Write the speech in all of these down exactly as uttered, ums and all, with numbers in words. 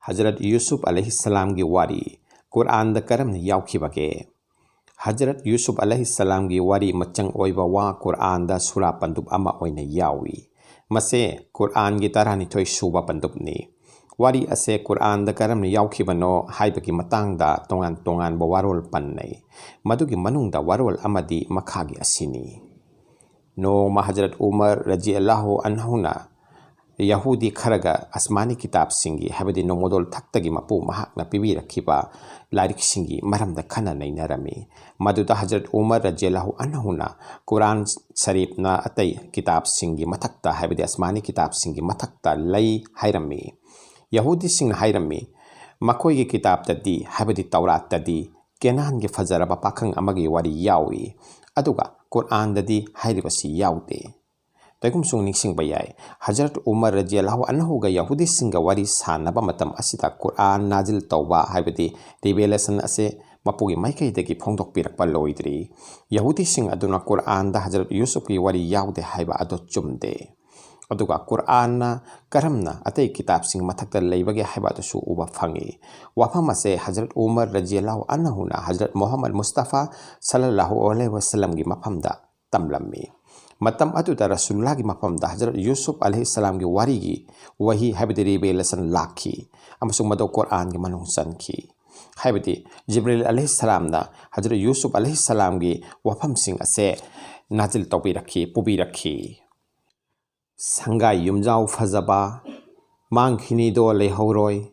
ꯍꯖꯔꯠ ꯌꯨꯁꯨꯐ ꯑꯂꯩꯍꯤꯁꯁꯂꯥꯝꯒꯤ ꯋꯥꯔꯤ ꯀꯨꯔꯑꯥꯟꯗ ꯀꯔꯝꯅ ꯌꯥꯎꯈꯤꯕꯒꯦ? ꯍꯖꯔꯠ ꯌꯨꯁꯨꯐ ꯑꯂꯩꯍꯤꯁꯁꯂꯥꯝꯒꯤ ꯋꯥꯔꯤ ꯃꯆꯪ ꯑꯣꯏꯕ ꯋꯥ ꯀꯨꯔꯑꯥꯟꯗ ꯁꯨꯔꯥ ꯄꯟꯗꯨꯞ ꯑꯃ ꯑꯣꯏꯅ ꯌꯥꯎꯏ꯫ ꯃꯁꯦ ꯀꯨꯔꯑꯥꯟꯒꯤ ꯇꯔꯥꯅꯤꯊꯣꯏ ꯁꯨꯕ ꯄꯟꯗꯨꯞꯅꯤ꯫ ꯋꯥꯔꯤ ꯑꯁꯦ ꯀꯨꯔꯑꯥꯟꯗ ꯀꯔꯝꯅ ꯌꯥꯎꯈꯤꯕꯅꯣ ꯍꯥꯏꯕꯒꯤ ꯃꯇꯥꯡꯗ ꯇꯣꯉꯥꯟ ꯇꯣꯉꯥꯟꯕ ꯋꯥꯔꯣꯜ ꯄꯟꯅꯩ꯫ ꯃꯗꯨꯒꯤ ꯃꯅꯨꯡꯗ ꯋꯥꯔꯣꯜ ꯑꯃꯗꯤ ꯃꯈꯥꯒꯤ ꯑꯁꯤꯅꯤ: ꯅꯣꯡꯃ ꯍꯖꯔꯠ ꯎꯃꯔ ꯔꯖꯤꯌꯜꯂꯥꯍꯨ ꯑꯟꯍꯨꯅ ꯌꯍꯨꯗꯤ ꯈꯔꯒ ꯑꯁꯃꯥꯅꯤ ꯀꯤꯇꯥꯕꯁꯤꯡꯒꯤ, ꯍꯥꯏꯕꯗꯤ ꯅꯣꯡꯃꯗꯣꯜ ꯊꯛꯇꯒꯤ ꯃꯄꯨ ꯃꯍꯥꯛꯅ ꯄꯤꯕꯤꯔꯛꯈꯤꯕ ꯂꯥꯏꯔꯤꯛꯁꯤꯡꯒꯤ ꯃꯔꯝꯗ ꯈꯟꯅ ꯅꯩꯅꯔꯝꯃꯤ꯫ ꯃꯗꯨꯗ ꯍꯖꯔꯠ ꯎꯃꯔ ꯔꯖꯤꯌꯜꯂꯥꯍꯨ ꯑꯟꯍꯨꯅ ꯀꯨꯔꯥꯟ ꯁꯔꯤꯐꯅ ꯑꯇꯩ ꯀꯤꯇꯥꯕꯁꯤꯡꯒꯤ ꯃꯊꯛꯇ, ꯍꯥꯏꯕꯗꯤ ꯑꯁꯃꯥꯅꯤ ꯀꯤꯇꯥꯕꯁꯤꯡꯒꯤ ꯃꯊꯛꯇ ꯂꯩ ꯍꯥꯏꯔꯝꯃꯤ꯫ ꯌꯍꯨꯗꯤꯁꯤꯡꯅ ꯍꯥꯏꯔꯝꯃꯤ, ꯃꯈꯣꯏꯒꯤ ꯀꯤꯇꯥꯕꯇꯗꯤ, ꯍꯥꯏꯕꯗꯤ ꯇꯧꯔꯥꯠꯇꯗꯤ, ꯀꯦꯅꯥꯟꯒꯤ ꯐꯖꯔꯕ ꯄꯥꯈꯪ ꯑꯃꯒꯤ ꯋꯥꯔꯤ ꯌꯥꯎꯏ, ꯑꯗꯨꯒ ꯀꯨꯔꯑꯥꯟꯗꯗꯤ ꯍꯥꯏꯔꯤꯕꯁꯤ ꯌꯥꯎꯗꯦ꯫ ꯇꯩꯒꯨꯝꯁꯨ ꯅꯤꯡꯁꯤꯡꯕ ꯌꯥꯏ, ꯍꯖꯔꯠ ꯎꯃꯔ ꯔꯖꯤꯌꯜꯂꯥꯍꯨ ꯑꯟꯍꯨꯒ ꯌꯍꯨꯗꯤꯁꯤꯡꯒ ꯋꯥꯔꯤ ꯁꯥꯟꯅꯕ ꯃꯇꯝ ꯑꯁꯤꯗ ꯀꯨꯔꯑꯥꯟ ꯅꯥꯖꯤꯜ ꯇꯧꯕ, ꯍꯥꯏꯕꯗꯤ ꯔꯤꯚꯦꯂꯦꯁꯟ ꯑꯁꯦ ꯃꯄꯨꯒꯤ ꯃꯥꯏꯀꯩꯗꯒꯤ ꯐꯣꯡꯗꯣꯛꯄꯤꯔꯛꯄ ꯂꯣꯏꯗ꯭ꯔꯤ꯫ ꯌꯍꯨꯗꯤꯁꯤꯡ ꯑꯗꯨꯅ ꯀꯨꯔꯑꯥꯟꯗ ꯍꯖꯔꯠ ꯌꯨꯁꯨꯐꯀꯤ ꯋꯥꯔꯤ ꯌꯥꯎꯗꯦ ꯍꯥꯏꯕ ꯑꯗꯨ ꯆꯨꯝꯗꯦ꯫ ꯑꯗꯨꯒ ꯀꯨꯔꯑꯥꯟꯅ ꯀꯔꯝꯅ ꯑꯇꯩ ꯀꯤꯇꯥꯕꯁꯤꯡ ꯃꯊꯛꯇ ꯂꯩꯕꯒꯦ ꯍꯥꯏꯕ ꯑꯗꯨꯁꯨ ꯎꯕ ꯐꯪꯏ꯫ ꯋꯥꯐꯝ ꯑꯁꯦ ꯍꯖꯔꯠ ꯎꯃꯔ ꯔꯖꯤꯌꯜꯂꯥꯍꯨ ꯑꯟꯍꯨꯅ ꯍꯖꯔꯠ ꯃꯨꯍꯝꯃꯗ ꯃꯨꯁꯇꯐꯥ ꯁꯜꯂꯜꯂꯥꯍꯨ ꯑꯂꯩꯍꯤ ꯋꯁꯜꯂꯝꯒꯤ ꯃꯐꯝꯗ ꯇꯝꯂꯝꯃꯤ꯫ ꯃꯇꯝ ꯑꯗꯨꯗ ꯔꯁꯨꯜꯂꯥꯒꯤ ꯃꯐꯝꯗ ꯍꯖꯔꯠ ꯌꯨꯁꯨꯐ ꯑꯂꯩꯍꯤꯁꯁꯂꯥꯝꯒꯤ ꯋꯥꯔꯤꯒꯤ ꯋꯥꯍꯤ, ꯍꯥꯏꯕꯗꯤ ꯔꯤꯚꯦꯂꯦꯁꯟ, ꯂꯥꯛꯈꯤ, ꯑꯃꯁꯨꯡ ꯃꯗꯨ ꯀꯨꯔꯑꯥꯟꯒꯤ ꯃꯅꯨꯡ ꯆꯟꯈꯤ꯫ ꯍꯥꯏꯕꯗꯤ ꯖꯤꯕ꯭ꯔꯤꯜ ꯑꯂꯩꯍꯤꯁꯁꯂꯥꯝꯅ ꯍꯖꯔꯠ ꯌꯨꯁꯨꯐ ꯑꯂꯩꯍꯤꯁꯁꯂꯥꯝꯒꯤ ꯋꯥꯐꯝꯁꯤꯡ ꯑꯁꯦ ꯅꯥꯖꯤꯜ ꯇꯧꯕꯤꯔꯛꯈꯤ, ꯄꯨꯕꯤꯔꯛꯈꯤ꯫ ꯁꯪꯒꯥꯏ ꯌꯨꯝꯖꯥꯎ ꯐꯖꯕ, ꯃꯥꯡꯈꯤꯅꯤꯗꯣ ꯂꯩꯍꯧꯔꯣꯏ,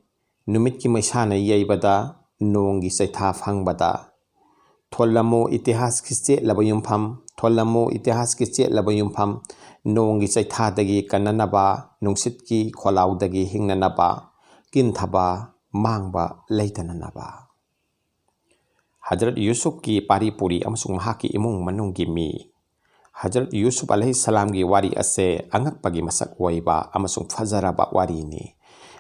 ꯅꯨꯃꯤꯠꯀꯤ ꯃꯩꯁꯥꯅ ꯌꯩꯕꯗ, ꯅꯣꯡꯒꯤ ꯆꯩꯊꯥ ꯐꯪꯕꯗ꯫ ꯊꯣꯜꯂꯝꯃꯨ ꯏꯇꯤꯍꯥꯁꯀꯤ ꯆꯦꯠꯂꯕ ꯌꯨꯝꯐꯝ, ꯊꯣꯜꯂꯝꯃꯨ ꯏꯇꯤꯍꯥꯁꯀꯤ ꯆꯦꯠꯂꯕ ꯌꯨꯝꯐꯝ, ꯅꯣꯡꯒꯤ ꯆꯩꯊꯥꯗꯒꯤ ꯀꯟꯅꯅꯕ, ꯅꯨꯡꯁꯤꯠꯀꯤ ꯈꯣꯜꯂꯥꯎꯗꯒꯤ ꯍꯤꯡꯅꯅꯕ, ꯀꯤꯟꯊꯕ, ꯃꯥꯡꯕ ꯂꯩꯇꯅꯅꯕ꯫ ꯍꯖꯔꯠ ꯌꯨꯁꯨꯐꯀꯤ ꯄꯥꯔꯤ ꯄꯨꯔꯤ ꯑꯃꯁꯨꯡ ꯃꯍꯥꯛꯀꯤ ꯏꯃꯨꯡ ꯃꯅꯨꯡꯒꯤ ꯃꯤ꯫ ꯍꯖꯔꯠ ꯌꯨꯁꯨꯐ ꯑꯂꯩꯍꯤꯁꯁꯂꯥꯝꯒꯤ ꯋꯥꯔꯤ ꯑꯁꯦ ꯑꯉꯛꯄꯒꯤ ꯃꯁꯛ ꯑꯣꯏꯕ ꯑꯃꯁꯨꯡ ꯐꯖꯔꯕ ꯋꯥꯔꯤꯅꯤ꯫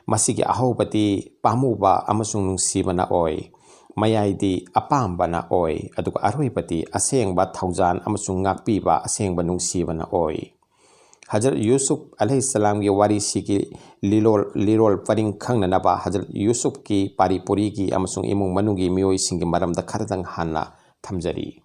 ꯃꯁꯤꯒꯤ ꯑꯍꯧꯕꯗꯤ ꯄꯥꯝꯃꯨꯕ ꯑꯃꯁꯨꯡ ꯅꯨꯡꯁꯤꯕꯅ ꯑꯣꯏ, ꯃꯌꯥꯏꯗꯤ ꯑꯄꯥꯝꯕꯅ ꯑꯣꯏ, ꯑꯗꯨꯒ ꯑꯔꯣꯏꯕꯗꯤ ꯑꯁꯦꯡꯕ ꯊꯧꯖꯥꯟ ꯑꯃꯁꯨꯡ ꯉꯥꯛꯄꯤꯕ, ꯑꯁꯦꯡꯕ ꯅꯨꯡꯁꯤꯕꯅ ꯑꯣꯏ꯫ ꯍꯖꯔꯠ ꯌꯨꯁꯨꯞ ꯑꯂꯩꯍꯤꯁꯁꯂꯥꯝꯒꯤ ꯋꯥꯔꯤꯁꯤꯒꯤ ꯂꯤꯔꯣꯜ, ꯂꯤꯔꯣꯜ ꯄꯔꯤꯡ ꯈꯪꯅꯅꯕ ꯍꯖꯔꯠ ꯌꯨꯁꯨꯞꯀꯤ ꯄꯥꯔꯤ ꯄꯨꯔꯤꯒꯤ ꯑꯃꯁꯨꯡ ꯏꯃꯨꯡ ꯃꯅꯨꯡꯒꯤ ꯃꯤꯑꯣꯏꯁꯤꯡꯒꯤ ꯃꯔꯝꯗ ꯈꯔꯗꯪ ꯍꯥꯟꯅ ꯊꯝꯖꯔꯤ꯫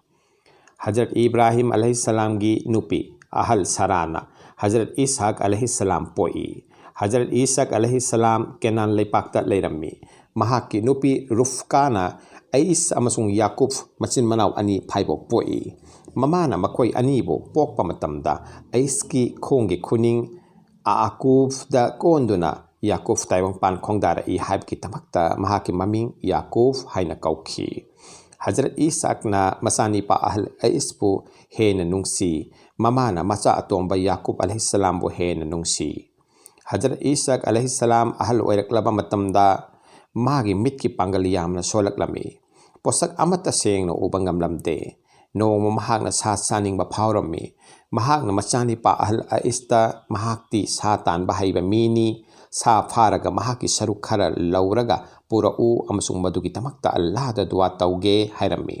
ꯍꯖꯔꯠ ꯏꯕ꯭ꯔꯥꯍꯤꯝ ꯑꯂꯩꯍꯤꯁꯁꯂꯥꯝꯒꯤ ꯅꯨꯄꯤ ꯑꯍꯜ ꯁꯥꯔꯥꯅ ꯍꯖꯔꯠ ꯏꯁꯍꯥꯛ ꯑꯂꯩꯍꯤꯁꯁꯂꯥꯝ ꯄꯣꯛꯏ꯫ ꯍꯖꯔꯠ ꯏꯁꯍꯥꯛ ꯑꯂꯩꯍꯤꯁꯁꯂꯥꯝ ꯀꯦꯅꯥꯟ ꯂꯩꯄꯥꯛꯇ ꯂꯩꯔꯝꯃꯤ꯫ ꯃꯍꯥꯛꯀꯤ ꯅꯨꯄꯤ ꯔꯨꯐꯀꯥꯅ ꯑꯩꯁ ꯑꯃꯁꯨꯡ ꯌꯥꯀꯨꯕ ꯃꯆꯤꯟ ꯃꯅꯥꯎ ꯑꯅꯤ ꯐꯥꯏꯕꯣꯛ ꯄꯣꯛꯏ꯫ ꯃꯃꯥꯅ ꯃꯈꯣꯏ ꯑꯅꯤꯕꯨ ꯄꯣꯛꯄ ꯃꯇꯝꯗ ꯑꯩꯁꯀꯤ ꯈꯣꯡꯒꯤ ꯈꯨꯅꯤꯡ ꯑꯥꯀꯨꯕꯗ ꯀꯣꯟꯗꯨꯅ ꯌꯥꯀꯨꯕ ꯇꯥꯏꯕꯪꯄꯥꯟ ꯈꯣꯡꯗꯥꯔꯛꯏ ꯍꯥꯏꯕꯒꯤꯗꯃꯛꯇ ꯃꯍꯥꯛꯀꯤ ꯃꯃꯤꯡ ꯌꯥꯀꯨꯕ ꯍꯥꯏꯅ ꯀꯧꯈꯤ꯫ ꯍꯖꯔꯠ ꯏꯁꯥꯛꯅ ꯃꯆꯥꯅꯤꯄꯥ ꯑꯍꯜ ꯑꯩꯁꯄꯨ ꯍꯦꯟꯅ ꯅꯨꯡꯁꯤ꯫ ꯃꯃꯥꯅ ꯃꯆꯥ ꯑꯇꯣꯝꯕ ꯌꯥꯀꯨꯕ ꯑꯂꯩꯍꯤꯁꯁꯂꯥꯝꯕꯨ ꯍꯦꯟꯅ ꯅꯨꯡꯁꯤ꯫ ꯍꯖꯔꯠ ꯏꯁꯥꯛ ꯑꯂꯩꯍꯤꯁꯁꯂꯥꯝ ꯑꯍꯜ ꯑꯣꯏꯔꯛꯂꯕ ꯃꯇꯝꯗ ꯃꯥꯒꯤ ꯃꯤꯠꯀꯤ ꯄꯥꯡꯒꯜ ꯌꯥꯝꯅ ꯁꯣꯜꯂꯛꯂꯝꯃꯤ꯫ ꯄꯣꯠꯁꯛ ꯑꯃꯠꯇ ꯁꯦꯡꯅ ꯎꯕ ꯉꯝꯂꯝꯗꯦ꯫ ꯅꯣꯡꯃ ꯃꯍꯥꯛꯅ ꯁꯥ ꯆꯥꯅꯤꯡꯕ ꯐꯥꯎꯔꯝꯃꯤ꯫ ꯃꯍꯥꯛꯅ ꯃꯆꯥꯅꯤꯄꯥ ꯑꯍꯜ ꯑꯏꯁꯇ ꯃꯍꯥꯛꯇꯤ ꯁꯥ ꯇꯥꯟꯕ ꯍꯩꯕ ꯃꯤꯅꯤ, ꯁꯥ ꯐꯥꯔꯒ ꯃꯍꯥꯛꯀꯤ ꯁꯔꯨꯛ ꯈꯔ ꯂꯧꯔꯒ ꯄꯨꯔꯛꯎ ꯑꯃꯁꯨꯡ ꯃꯗꯨꯒꯤꯗꯃꯛꯇ ꯑꯜꯂꯥꯍꯗ ꯗꯨꯋꯥ ꯇꯧꯒꯦ ꯍꯥꯏꯔꯝꯃꯤ꯫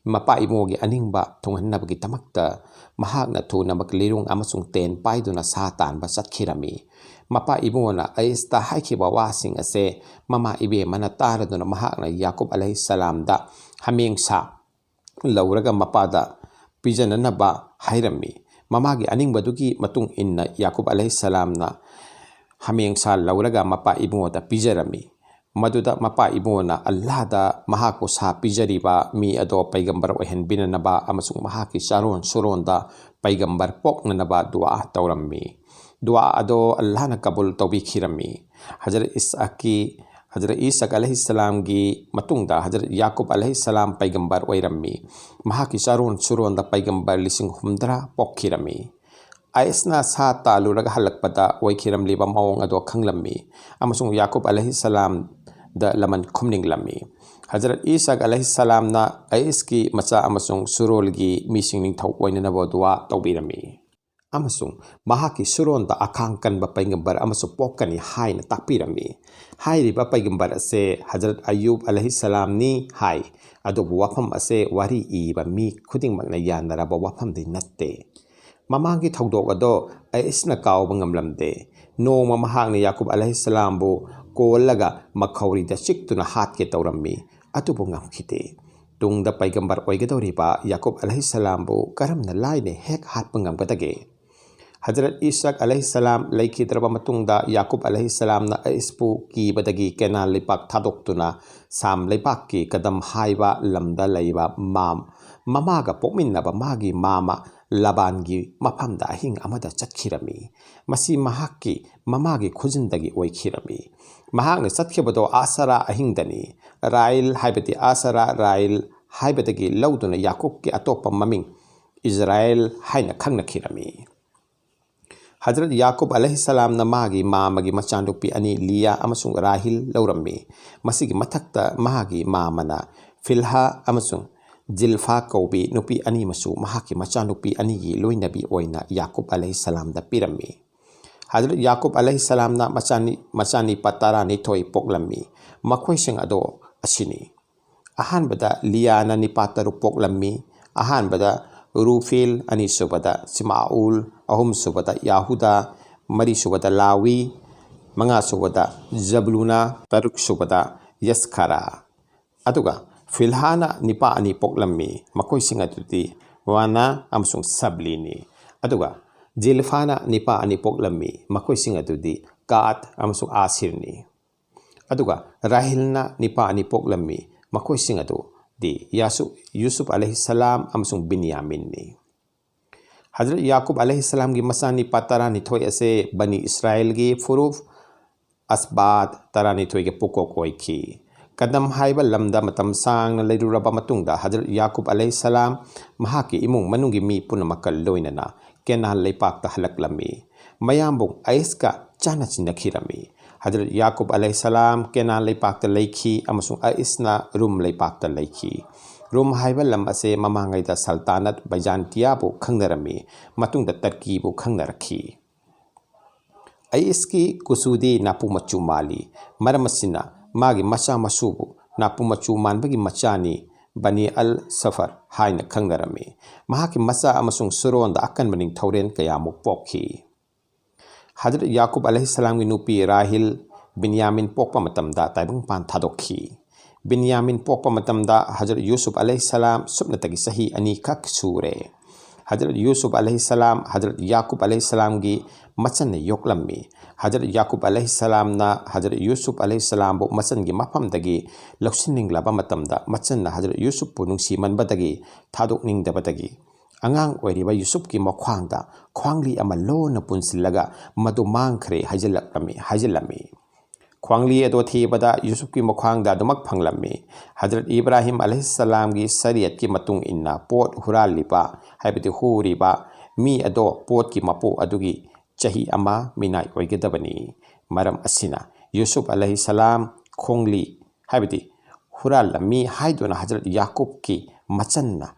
ꯃꯄꯥ ꯏꯕꯨꯡꯉꯣꯒꯤ ꯑꯅꯤꯡꯕ ꯊꯨꯡꯍꯟꯅꯕꯒꯤꯗꯃꯛꯇ ꯃꯍꯥꯛꯅ ꯊꯨꯅꯃꯛ ꯂꯤꯔꯨꯡ ꯑꯃꯁꯨꯡ ꯇꯦꯟ ꯄꯥꯏꯗꯨꯅ ꯁꯥ ꯇꯥꯟꯕ ꯆꯠꯈꯤꯔꯝꯃꯤ꯫ ꯃꯄꯥ ꯏꯕꯨꯡꯉꯣꯅ ꯑꯏꯁꯇ ꯍꯥꯏꯈꯤꯕ ꯋꯥꯁꯤꯡ ꯑꯁꯦ ꯃꯃꯥ ꯏꯕꯦꯝꯃꯅ ꯇꯥꯔꯗꯨꯅ ꯃꯍꯥꯛꯅ ꯌꯥꯀꯨꯕ ꯑꯂꯩꯍꯤꯁꯁꯂꯥꯝꯗ ꯍꯥꯃꯦꯡ ꯁꯥ ꯂꯧꯔꯒ ꯃꯄꯥꯗ ꯄꯤꯖꯅꯅꯕ ꯍꯥꯏꯔꯝꯃꯤ꯫ ꯃꯃꯥꯒꯤ ꯑꯅꯤꯡꯕꯗꯨꯒꯤ ꯃꯇꯨꯡ ꯏꯟꯅ ꯌꯥꯀꯨꯕ ꯑꯂꯩꯍꯤꯁꯁꯂꯥꯝꯅ ꯍꯥꯃꯦꯡ ꯁꯥ ꯂꯧꯔꯒ ꯃꯄꯥ ꯏꯕꯨꯡꯉꯣꯗ ꯄꯤꯖꯔꯝꯃꯤ꯫ ꯃꯗꯨꯗ ꯃꯄꯥ ꯏꯕꯨꯡꯉꯣꯅ ꯑꯜꯂꯥꯍꯗ ꯃꯍꯥꯛꯄꯨ ꯁꯥ ꯄꯤꯖꯔꯤꯕ ꯃꯤ ꯑꯗꯣ ꯄꯩꯒꯝꯕꯔ ꯑꯣꯏꯍꯟꯕꯤꯅꯅꯕ ꯑꯃꯁꯨꯡ ꯃꯍꯥꯛꯀꯤ ꯆꯥꯔꯣꯟ ꯁꯨꯔꯣꯟꯗ ꯄꯩꯒꯝꯕꯔ ꯄꯣꯛꯅꯅꯕ ꯗꯨꯋꯥ ꯇꯧꯔꯝꯃꯤ꯫ ꯗꯨꯋꯥ ꯑꯗꯣ ꯑꯜꯂꯥꯍꯅ ꯀꯕꯨꯜ ꯇꯧꯕꯤꯈꯤꯔꯝꯃꯤ꯫ ꯍꯖꯔꯠ ꯏꯁꯍꯥꯛꯀꯤ, ꯍꯖꯔꯠ ꯏꯁꯍꯥꯛ ꯑꯂꯩꯍꯤꯁꯁꯂꯥꯝꯒꯤ ꯃꯇꯨꯡꯗ ꯍꯖꯔꯠ ꯌꯥꯀꯨꯕ ꯑꯂꯩꯍꯤꯁꯁꯂꯥꯝ ꯄꯩꯒꯝꯕꯔ ꯑꯣꯏꯔꯝꯃꯤ꯫ ꯃꯍꯥꯛꯀꯤ ꯆꯥꯔꯣꯟ ꯁꯨꯔꯣꯟꯗ ꯄꯩꯒꯝꯕꯔ ꯂꯤꯁꯤꯡ ꯍꯨꯝꯗ꯭ꯔꯥ ꯄꯣꯛꯈꯤꯔꯝꯃꯤ꯫ ꯑꯏꯁꯅ ꯁꯥ ꯇꯥꯜꯂꯨꯔꯒ ꯍꯜꯂꯛꯄꯗ ꯑꯣꯏꯈꯤꯔꯝꯂꯤꯕ ꯃꯑꯣꯡ ꯑꯗꯣ ꯈꯪꯂꯝꯃꯤ ꯑꯃꯁꯨꯡ ꯌꯥꯀꯨꯕ ꯑꯂꯩꯍꯤꯁꯁꯂꯥꯝꯗ ꯂꯃꯟ ꯈꯨꯝꯅꯤꯡꯂꯝꯃꯤ꯫ ꯍꯖꯔꯠ ꯏꯁꯍꯥꯛ ꯑꯂꯩꯍꯤꯁꯁꯂꯥꯝꯅ ꯑꯏꯁꯀꯤ ꯃꯆꯥ ꯑꯃꯁꯨꯡ ꯁꯨꯔꯣꯜꯒꯤ ꯃꯤꯁꯤꯡ ꯅꯤꯡꯊꯧ ꯑꯣꯏꯅꯅꯕ ꯗꯨꯋꯥ ꯇꯧꯕꯤꯔꯝꯃꯤ꯫ ꯑꯃꯁꯨꯡ ꯃꯍꯥꯛꯀꯤ ꯁꯨꯔꯣꯟꯗ ꯑꯈꯥꯡ ꯀꯟꯕ ꯄꯩꯒꯝꯕꯔ ꯑꯃꯁꯨ ꯄꯣꯛꯀꯅꯤ ꯍꯥꯏꯅ ꯇꯥꯛꯄꯤꯔꯝꯃꯤ꯫ ꯍꯥꯏꯔꯤꯕ ꯄꯩꯒꯝꯕꯔ ꯑꯁꯦ ꯍꯖꯔꯠ ꯑꯌꯨꯕ ꯑꯂꯩꯍꯤꯁꯁꯂꯥꯝꯅꯤ ꯍꯥꯏ, ꯑꯗꯨꯕꯨ ꯋꯥꯐꯝ ꯑꯁꯦ ꯋꯥꯔꯤ ꯏꯕ ꯃꯤ ꯈꯨꯗꯤꯡꯃꯛꯅ ꯌꯥꯅꯔꯕ ꯋꯥꯐꯝꯗꯤ ꯅꯠꯇꯦ꯫ ꯃꯃꯥꯡꯒꯤ ꯊꯧꯗꯣꯛ ꯑꯗꯣ ꯑꯩꯁꯅ ꯀꯥꯎꯕ ꯉꯝꯂꯝꯗꯦ꯫ ꯅꯣꯡꯃ ꯃꯍꯥꯛꯅ ꯌꯥꯀꯨꯕ ꯑꯂꯩꯍꯤꯁꯁꯂꯥꯝꯕꯨ ꯀꯣꯜꯂꯒ ꯃꯈꯧꯔꯤꯗ ꯆꯤꯛꯇꯨꯅ ꯍꯥꯠꯀꯦ ꯇꯧꯔꯝꯃꯤ, ꯑꯗꯨꯕꯨ ꯉꯝꯈꯤꯗꯦ꯫ ꯇꯨꯡꯗ ꯄꯩꯒꯝꯕꯔ ꯑꯣꯏꯒꯗꯧꯔꯤꯕ ꯌꯥꯀꯨꯕ ꯑꯂꯩꯍꯤꯁꯁꯂꯥꯝꯕꯨ ꯀꯔꯝꯅ ꯂꯥꯏꯅ ꯍꯦꯛ ꯍꯥꯠꯄ ꯉꯝꯒꯗꯒꯦ? ꯍꯖꯔꯠ ꯏꯁꯥꯛ ꯑꯂꯩꯍꯤꯁꯁꯂꯥꯝ ꯂꯩꯈꯤꯗ꯭ꯔꯕ ꯃꯇꯨꯡꯗ ꯌꯥꯀꯨꯕ ꯑꯂꯩꯍꯤꯁꯁꯂꯥꯝꯅ ꯑꯩꯁꯄꯨ ꯀꯤꯕꯗꯒꯤ ꯀꯦꯅꯥꯟ ꯂꯩꯄꯥꯛ ꯊꯥꯗꯣꯛꯇꯨꯅ ꯁꯥꯝ ꯂꯩꯄꯥꯛꯀꯤ ꯀꯗꯝ ꯍꯥꯏꯕ ꯂꯝꯗ ꯂꯩꯕ ꯃꯥꯝ, ꯃꯃꯥꯒ ꯄꯣꯛꯃꯤꯟꯅꯕ ꯃꯥꯒꯤ ꯃꯥꯃ ꯂꯕꯥꯟꯒꯤ ꯃꯐꯝꯗ ꯑꯍꯤꯡ ꯑꯃꯗ ꯆꯠꯈꯤꯔꯝꯃꯤ꯫ ꯃꯁꯤ ꯃꯍꯥꯛꯀꯤ ꯃꯃꯥꯒꯤ ꯈꯨꯖꯤꯟꯗꯒꯤ ꯑꯣꯏꯈꯤꯔꯝꯃꯤ꯫ ꯃꯍꯥꯛꯅ ꯆꯠꯈꯤꯕꯗꯣ ꯑꯥꯁꯔꯥ ꯑꯍꯤꯡꯗꯅꯤ꯫ ꯔꯥꯏꯜ ꯍꯥꯏꯕꯗꯤ ꯑꯥꯁꯔꯥ ꯔꯥꯏꯜ ꯍꯥꯏꯕꯗꯒꯤ ꯂꯧꯗꯨꯅ ꯌꯥꯀꯨꯕꯀꯤ ꯑꯇꯣꯞꯄ ꯃꯃꯤꯡ ꯏꯖꯔꯥꯏꯜ ꯍꯥꯏꯅ ꯈꯪꯅꯈꯤꯔꯝꯃꯤ꯫ ꯍꯖꯔꯠ ꯌꯥꯀꯨꯕ ꯑꯂꯩꯍꯤꯁꯁꯂꯥꯝꯅ ꯃꯥꯒꯤ ꯃꯥꯃꯒꯤ ꯃꯆꯥꯅꯨꯄꯤ ꯑꯅꯤ ꯂꯤꯌꯥ ꯑꯃꯁꯨꯡ ꯔꯥꯍꯤꯜ ꯂꯧꯔꯝꯃꯤ꯫ ꯃꯁꯤꯒꯤ ꯃꯊꯛꯇ ꯃꯥꯒꯤ ꯃꯥꯃꯅ ꯐꯤꯜꯍꯥ ꯑꯃꯁꯨꯡ ꯖꯤꯜꯐꯥ ꯀꯧꯕꯤ ꯅꯨꯄꯤ ꯑꯅꯤꯃꯁꯨ ꯃꯍꯥꯛꯀꯤ ꯃꯆꯥꯅꯨꯄꯤ ꯑꯅꯤꯒꯤ ꯂꯣꯏꯅꯕꯤ ꯑꯣꯏꯅ ꯌꯥꯀꯨꯕ ꯑꯂꯩꯍꯤꯁꯁꯂꯥꯝꯗ ꯄꯤꯔꯝꯃꯤ꯫ ꯍꯖꯔꯠ ꯌꯥꯀꯨꯕ ꯑꯂꯩꯍꯤꯁꯁꯂꯥꯝꯅ ꯃꯆꯥꯅꯤ-, ꯃꯆꯥꯅꯤꯄꯥ ꯇꯔꯥꯅꯤꯊꯣꯏ ꯄꯣꯛꯂꯝꯃꯤ꯫ ꯃꯈꯣꯏꯁꯤꯡ ꯑꯗꯣ ꯑꯁꯤꯅꯤ: ꯑꯍꯥꯟꯕꯗ ꯂꯤꯌꯥꯅ ꯅꯤꯄꯥ ꯇꯔꯨꯛ ꯄꯣꯛꯂꯝꯃꯤ꯫ ꯑꯍꯥꯟꯕꯗ ꯔꯨꯐꯦꯜ, ꯑꯅꯤꯁꯨꯕꯗ ꯁꯤꯃꯥꯎꯜ, ꯑꯍꯨꯝꯁꯨꯕꯗ ꯌꯥꯍꯨꯗꯥ, ꯃꯔꯤꯁꯨꯕꯗ ꯂꯥꯋꯤ, ꯃꯉꯥꯁꯨꯕꯗ ꯖꯕꯨꯂꯨꯅ, ꯇꯔꯨꯛꯁꯨꯕꯗ ꯌꯁꯈꯔꯥ꯫ ꯑꯗꯨꯒ ꯐꯤꯜꯍꯥꯅ ꯅꯤꯄꯥ ꯑꯅꯤ ꯄꯣꯛꯂꯝꯃꯤ꯫ ꯃꯈꯣꯏꯁꯤꯡ ꯑꯗꯨꯗꯤ ꯋꯥꯅꯥ ꯑꯃꯁꯨꯡ ꯁꯕꯂꯤꯅꯤ꯫ ꯑꯗꯨꯒ ꯖꯤꯜꯐꯥꯅ ꯅꯤꯄꯥ ꯑꯅꯤ ꯄꯣꯛꯂꯝꯃꯤ꯫ ꯃꯈꯣꯏꯁꯤꯡ ꯑꯗꯨꯗꯤ ꯒꯥꯗ ꯑꯃꯁꯨꯡ ꯑꯥꯁꯤꯔꯅꯤ꯫ ꯑꯗꯨꯒ ꯔꯥꯍꯤꯜꯅ ꯅꯤꯄꯥ ꯑꯅꯤ ꯄꯣꯛꯂꯝꯃꯤ꯫ ꯃꯈꯣꯏꯁꯤꯡ ꯑꯗꯨꯗꯤ ꯌꯥꯁꯨ-, ꯌꯨꯁꯨꯞ ꯑꯂꯩꯍꯤꯁꯁꯂꯥꯝ ꯑꯃꯁꯨꯡ ꯕꯤꯟꯌꯥꯃꯤꯟꯅꯤ꯫ ꯍꯖꯔꯠ ꯌꯥꯀꯨꯕ ꯑꯂꯩꯍꯤꯁꯁꯂꯥꯝꯒꯤ ꯃꯆꯥꯅꯤꯄꯥ ꯇꯔꯥꯅꯤꯊꯣꯏ ꯑꯁꯦ ꯕꯅꯤ ꯏꯁꯔꯥꯏꯜꯒꯤ ꯐꯨꯔꯨꯐ ꯑꯁꯕꯥꯠ ꯇꯔꯥꯅꯤꯊꯣꯏꯒꯤ ꯄꯨꯀꯣꯛ ꯑꯣꯏꯈꯤ꯫ ꯀꯗꯝ ꯍꯥꯏꯕ ꯂꯝꯗ ꯃꯇꯝ ꯁꯥꯡꯅ ꯂꯩꯔꯨꯔꯕ ꯃꯇꯨꯡꯗ ꯍꯖꯔꯠ ꯌꯥꯀꯨꯕ ꯑꯂꯩꯍꯤꯁꯁꯂꯥꯝ ꯃꯍꯥꯛꯀꯤ ꯏꯃꯨꯡ ꯃꯅꯨꯡꯒꯤ ꯃꯤ ꯄꯨꯝꯅꯃꯛꯀ ꯂꯣꯏꯅꯅ ꯀꯦꯅꯥꯟ ꯂꯩꯄꯥꯛꯇ ꯍꯜꯂꯛꯂꯝꯃꯤ꯫ ꯃꯌꯥꯝꯕꯨ ꯑꯩꯁꯀ ꯆꯥꯟꯅ ꯆꯤꯟꯅꯈꯤꯔꯝꯃꯤ꯫ ꯍꯖꯔꯠ ꯌꯥꯀꯨꯕ ꯑꯂꯩꯍꯤꯁꯁꯂꯥꯝ ꯀꯦꯅꯥꯟ ꯂꯩꯄꯥꯛꯇ ꯂꯩꯈꯤ ꯑꯃꯁꯨꯡ ꯑꯩꯁꯅ ꯔꯨꯝ ꯂꯩꯄꯥꯛꯇ ꯂꯩꯈꯤ꯫ ꯔꯨꯝ ꯍꯥꯏꯕ ꯂꯝ ꯑꯁꯦ ꯃꯃꯥꯡꯉꯩꯗ ꯁꯜꯇꯥꯅꯠ ꯕꯩꯖꯥꯟꯇꯤꯌꯥꯕꯨ ꯈꯪꯅꯔꯝꯃꯤ, ꯃꯇꯨꯡꯗ ꯇꯔꯀꯤꯕꯨ ꯈꯪꯅꯔꯛꯈꯤ꯫ ꯑꯩꯁꯀꯤ ꯀꯨꯆꯨꯗꯤ ꯅꯥꯄꯨ ꯃꯆꯨ ꯃꯥꯜꯂꯤ꯫ ꯃꯔꯝ ꯑꯁꯤꯅ ꯃꯥꯒꯤ ꯃꯆꯥ ꯃꯁꯨꯕꯨ ꯅꯥꯄꯨ ꯃꯆꯨ ꯃꯥꯟꯕꯒꯤ ꯃꯆꯥꯅꯤ, ꯕꯅꯤ ꯑꯜ ꯁꯐꯔ ꯍꯥꯏꯅ ꯈꯪꯅꯔꯝꯃꯤ꯫ ꯃꯍꯥꯛꯀꯤ ꯃꯆꯥ ꯑꯃꯁꯨꯡ ꯁꯨꯔꯣꯟꯗ ꯑꯀꯟꯕ ꯅꯤꯡꯊꯧꯔꯦꯟ ꯀꯌꯥꯃꯨꯛ ꯄꯣꯛꯈꯤ꯫ ꯍꯖꯔꯠ ꯌꯥꯀꯨꯕ ꯑꯂꯩꯍꯤꯁꯁꯂꯥꯝꯒꯤ ꯅꯨꯄꯤ ꯔꯥꯍꯤꯜ ꯕꯤꯟꯌꯥꯃꯤꯟ ꯄꯣꯛꯄ ꯃꯇꯝꯗ ꯇꯥꯏꯕꯪꯄꯥꯟ ꯊꯥꯗꯣꯛꯈꯤ꯫ ꯕꯤꯟꯌꯥꯃꯤꯟ ꯄꯣꯛꯄ ꯃꯇꯝꯗ ꯍꯖꯔꯠ ꯌꯨꯁꯨꯞ ꯑꯂꯩꯍꯤꯁꯁꯂꯥꯝ ꯁꯨꯞꯅꯇꯒꯤ ꯆꯍꯤ ꯑꯅꯤꯈꯛ ꯁꯨꯔꯦ꯫ ꯍꯖꯔꯠ ꯌꯨꯁꯨꯞ ꯑꯂꯩꯍꯤꯁꯁꯂꯥꯝ ꯍꯖꯔꯠ ꯌꯥꯀꯨꯕ ꯑꯂꯩꯍꯤꯁꯁꯂꯥꯝꯒꯤ ꯃꯆꯟꯅ ꯌꯣꯛꯂꯝꯃꯤ꯫ ꯍꯖꯔꯠ ꯌꯥꯀꯨꯕ ꯑꯂꯩꯍꯤꯁꯁꯂꯥꯝꯅ ꯍꯖꯔꯠ ꯌꯨꯁꯨꯞ ꯑꯂꯩꯍꯤꯁꯁꯂꯥꯝꯕꯨ ꯃꯆꯟꯒꯤ ꯃꯐꯝꯗꯒꯤ ꯂꯧꯁꯤꯟꯅꯤꯡꯂꯕ ꯃꯇꯝꯗ, ꯃꯆꯟꯅ ꯍꯖꯔꯠ ꯌꯨꯁꯨꯞꯄꯨ ꯅꯨꯡꯁꯤꯃꯟꯕꯗꯒꯤ, ꯊꯥꯗꯣꯛꯅꯤꯡꯗꯕꯗꯒꯤ, ꯑꯉꯥꯡ ꯑꯣꯏꯔꯤꯕ ꯌꯨꯁꯨꯞꯀꯤ ꯃꯈ꯭ꯋꯥꯡꯗ ꯈ꯭ꯋꯥꯡꯂꯤ ꯑꯃ ꯂꯣꯟꯅ ꯄꯨꯟꯁꯤꯜꯂꯒ ꯃꯗꯨ ꯃꯥꯡꯈ꯭ꯔꯦ ꯍꯥꯏꯖꯤꯜꯂꯛꯂꯝꯃꯤ, ꯍꯥꯏꯖꯤꯜꯂꯝꯃꯤ꯫ ꯈ꯭ꯋꯥꯡꯂꯤ ꯑꯗꯣ ꯊꯤꯕꯗ ꯌꯨꯁꯨꯞꯀꯤ ꯃꯈ꯭ꯋꯥꯡꯗ ꯑꯗꯨꯃꯛ ꯐꯪꯂꯝꯃꯤ꯫ ꯍꯖꯔꯠ ꯏꯕ꯭ꯔꯥꯍꯤꯝ ꯑꯂꯩꯍꯤꯁꯁꯂꯥꯝꯒꯤ ꯁꯔꯤꯌꯠꯀꯤ ꯃꯇꯨꯡ ꯏꯟꯅ ꯄꯣꯠ ꯍꯨꯔꯥꯜꯂꯤꯕ, ꯍꯥꯏꯕꯗꯤ ꯍꯨꯔꯤꯕ ꯃꯤ ꯑꯗꯣ ꯄꯣꯠꯀꯤ ꯃꯄꯨ ꯑꯗꯨꯒꯤ ꯆꯍꯤ ꯑꯃ ꯃꯤꯅꯥꯏ ꯑꯣꯏꯒꯗꯕꯅꯤ꯫ ꯃꯔꯝ ꯑꯁꯤꯅ ꯌꯨꯁꯨꯞ ꯑꯂꯩꯍꯤꯁꯁꯂꯥꯝ ꯈꯣꯡꯂꯤ, ꯍꯥꯏꯕꯗꯤ ꯍꯨꯔꯥꯜꯂꯝꯃꯤ ꯍꯥꯏꯗꯨꯅ ꯍꯖꯔꯠ ꯌꯥꯀꯨꯕꯀꯤ ꯃꯆꯟꯅ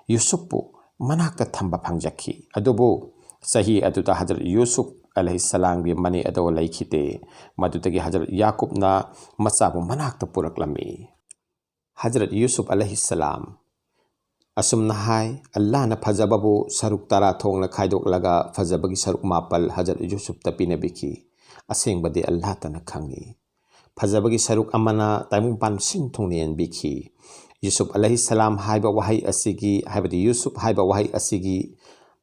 ꯌꯨꯁꯨꯞꯄꯨ ꯃꯅꯥꯛꯇ ꯊꯝꯕ ꯐꯪꯖꯈꯤ꯫ ꯑꯗꯨꯕꯨ ꯆꯍꯤ ꯑꯗꯨꯗ ꯍꯖꯔꯠ ꯌꯨꯁꯨꯞ ꯑꯂꯩꯍꯤꯁꯁꯂꯥꯝꯒꯤ ꯃꯅꯦ ꯑꯗꯣ ꯂꯩꯈꯤꯗꯦ꯫ ꯃꯗꯨꯗꯒꯤ ꯍꯖꯔꯠ ꯌꯥꯀꯨꯕꯅ ꯃꯆꯥꯕꯨ ꯃꯅꯥꯛꯇ ꯄꯨꯔꯛꯂꯝꯃꯤ꯫ ꯍꯖꯔꯠ ꯌꯨꯁꯨꯞ ꯑꯂꯩꯍꯤꯁꯁꯂꯥꯝ ꯑꯁꯨꯝꯅ ꯍꯥꯏ, "ꯑꯜꯂꯥꯍꯅ ꯐꯖꯕꯕꯨ ꯁꯔꯨꯛ ꯇꯔꯥ ꯊꯣꯛꯅ ꯈꯥꯏꯗꯣꯛꯂꯒ ꯐꯖꯕꯒꯤ ꯁꯔꯨꯛ ꯃꯥꯄꯜ ꯍꯖꯔꯠ ꯌꯨꯁꯨꯞꯇ ꯄꯤꯅꯕꯤꯈꯤ꯫ ꯑꯁꯦꯡꯕꯗꯤ ꯑꯜꯂꯥꯍꯇꯅ ꯈꯪꯏ꯫ ꯐꯖꯕꯒꯤ ꯁꯔꯨꯛ ꯑꯃꯅ ꯇꯥꯏꯕꯪꯄꯥꯟ ꯁꯤꯟ ꯊꯨꯡꯅ ꯌꯦꯟꯕꯤꯈꯤ꯫" ꯌꯨꯁꯨꯞ ꯑꯂꯩꯍꯤꯁꯁꯂꯥꯝ ꯍꯥꯏꯕ ꯋꯥꯍꯩ ꯑꯁꯤꯒꯤ, ꯍꯥꯏꯕꯗꯤ ꯌꯨꯁꯨꯞ ꯍꯥꯏꯕ ꯋꯥꯍꯩ ꯑꯁꯤꯒꯤ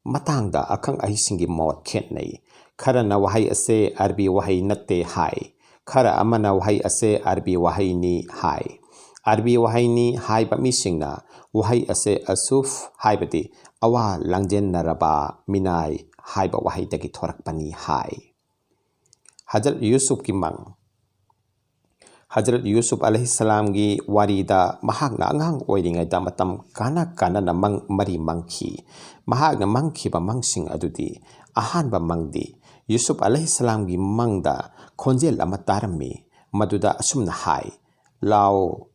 ꯃꯇꯥꯡꯗ ꯑꯈꯪ ꯑꯍꯩꯁꯤꯡꯒꯤ ꯃꯣꯠ ꯈꯦꯠꯅꯩ꯫ ꯈꯔꯅ ꯋꯥꯍꯩ ꯑꯁꯦ ꯑꯔꯕꯤ ꯋꯥꯍꯩ ꯅꯠꯇꯦ ꯍꯥꯏ, ꯈꯔ ꯑꯃꯅ ꯋꯥꯍꯩ ꯑꯁꯦ ꯑꯔꯕꯤ ꯋꯥꯍꯩꯅꯤ ꯍꯥꯏ꯫ ꯑꯔꯕꯤ ꯋꯥꯍꯩꯅꯤ ꯍꯥꯏꯕ ꯃꯤꯁꯤꯡꯅ ꯋꯥꯍꯩ ꯑꯁꯦ ꯑꯁꯨꯐ, ꯍꯥꯏꯕꯗꯤ ꯑꯋꯥ ꯂꯥꯡꯖꯦꯟꯅꯔꯕ ꯃꯤꯅꯥꯏ ꯍꯥꯏꯕ ꯋꯥꯍꯩꯗꯒꯤ ꯊꯣꯔꯛꯄꯅꯤ ꯍꯥꯏ꯫ ꯍꯖꯔꯠ ꯌꯨꯁꯨꯞꯀꯤ ꯃꯪ꯫ ꯍꯖꯔꯠ ꯌꯨꯁꯨꯞ ꯑꯂꯩꯍꯤꯁꯁꯂꯥꯝꯒꯤ ꯋꯥꯔꯤꯗ ꯃꯍꯥꯛꯅ ꯑꯉꯥꯡ ꯑꯣꯏꯔꯤꯉꯩꯗ ꯃꯇꯝ ꯀꯥꯟꯅ ꯀꯥꯟꯅꯅ ꯃꯪ ꯃꯔꯤ ꯃꯪꯈꯤ꯫ ꯃꯍꯥꯛꯅ ꯃꯪꯈꯤꯕ ꯃꯪꯁꯤꯡ ꯑꯗꯨꯗꯤ, ꯑꯍꯥꯟꯕ ꯃꯪꯗꯤ ꯌꯨꯁꯨꯞ ꯑꯂꯩꯍꯤꯁꯁꯂꯥꯝꯒꯤ ꯃꯪꯗ ꯈꯣꯟꯖꯦꯜ ꯑꯃ ꯇꯥꯔꯝꯃꯤ꯫ ꯃꯗꯨꯗ ꯑꯁꯨꯝꯅ ꯍꯥꯏ, "ꯂꯥꯎ,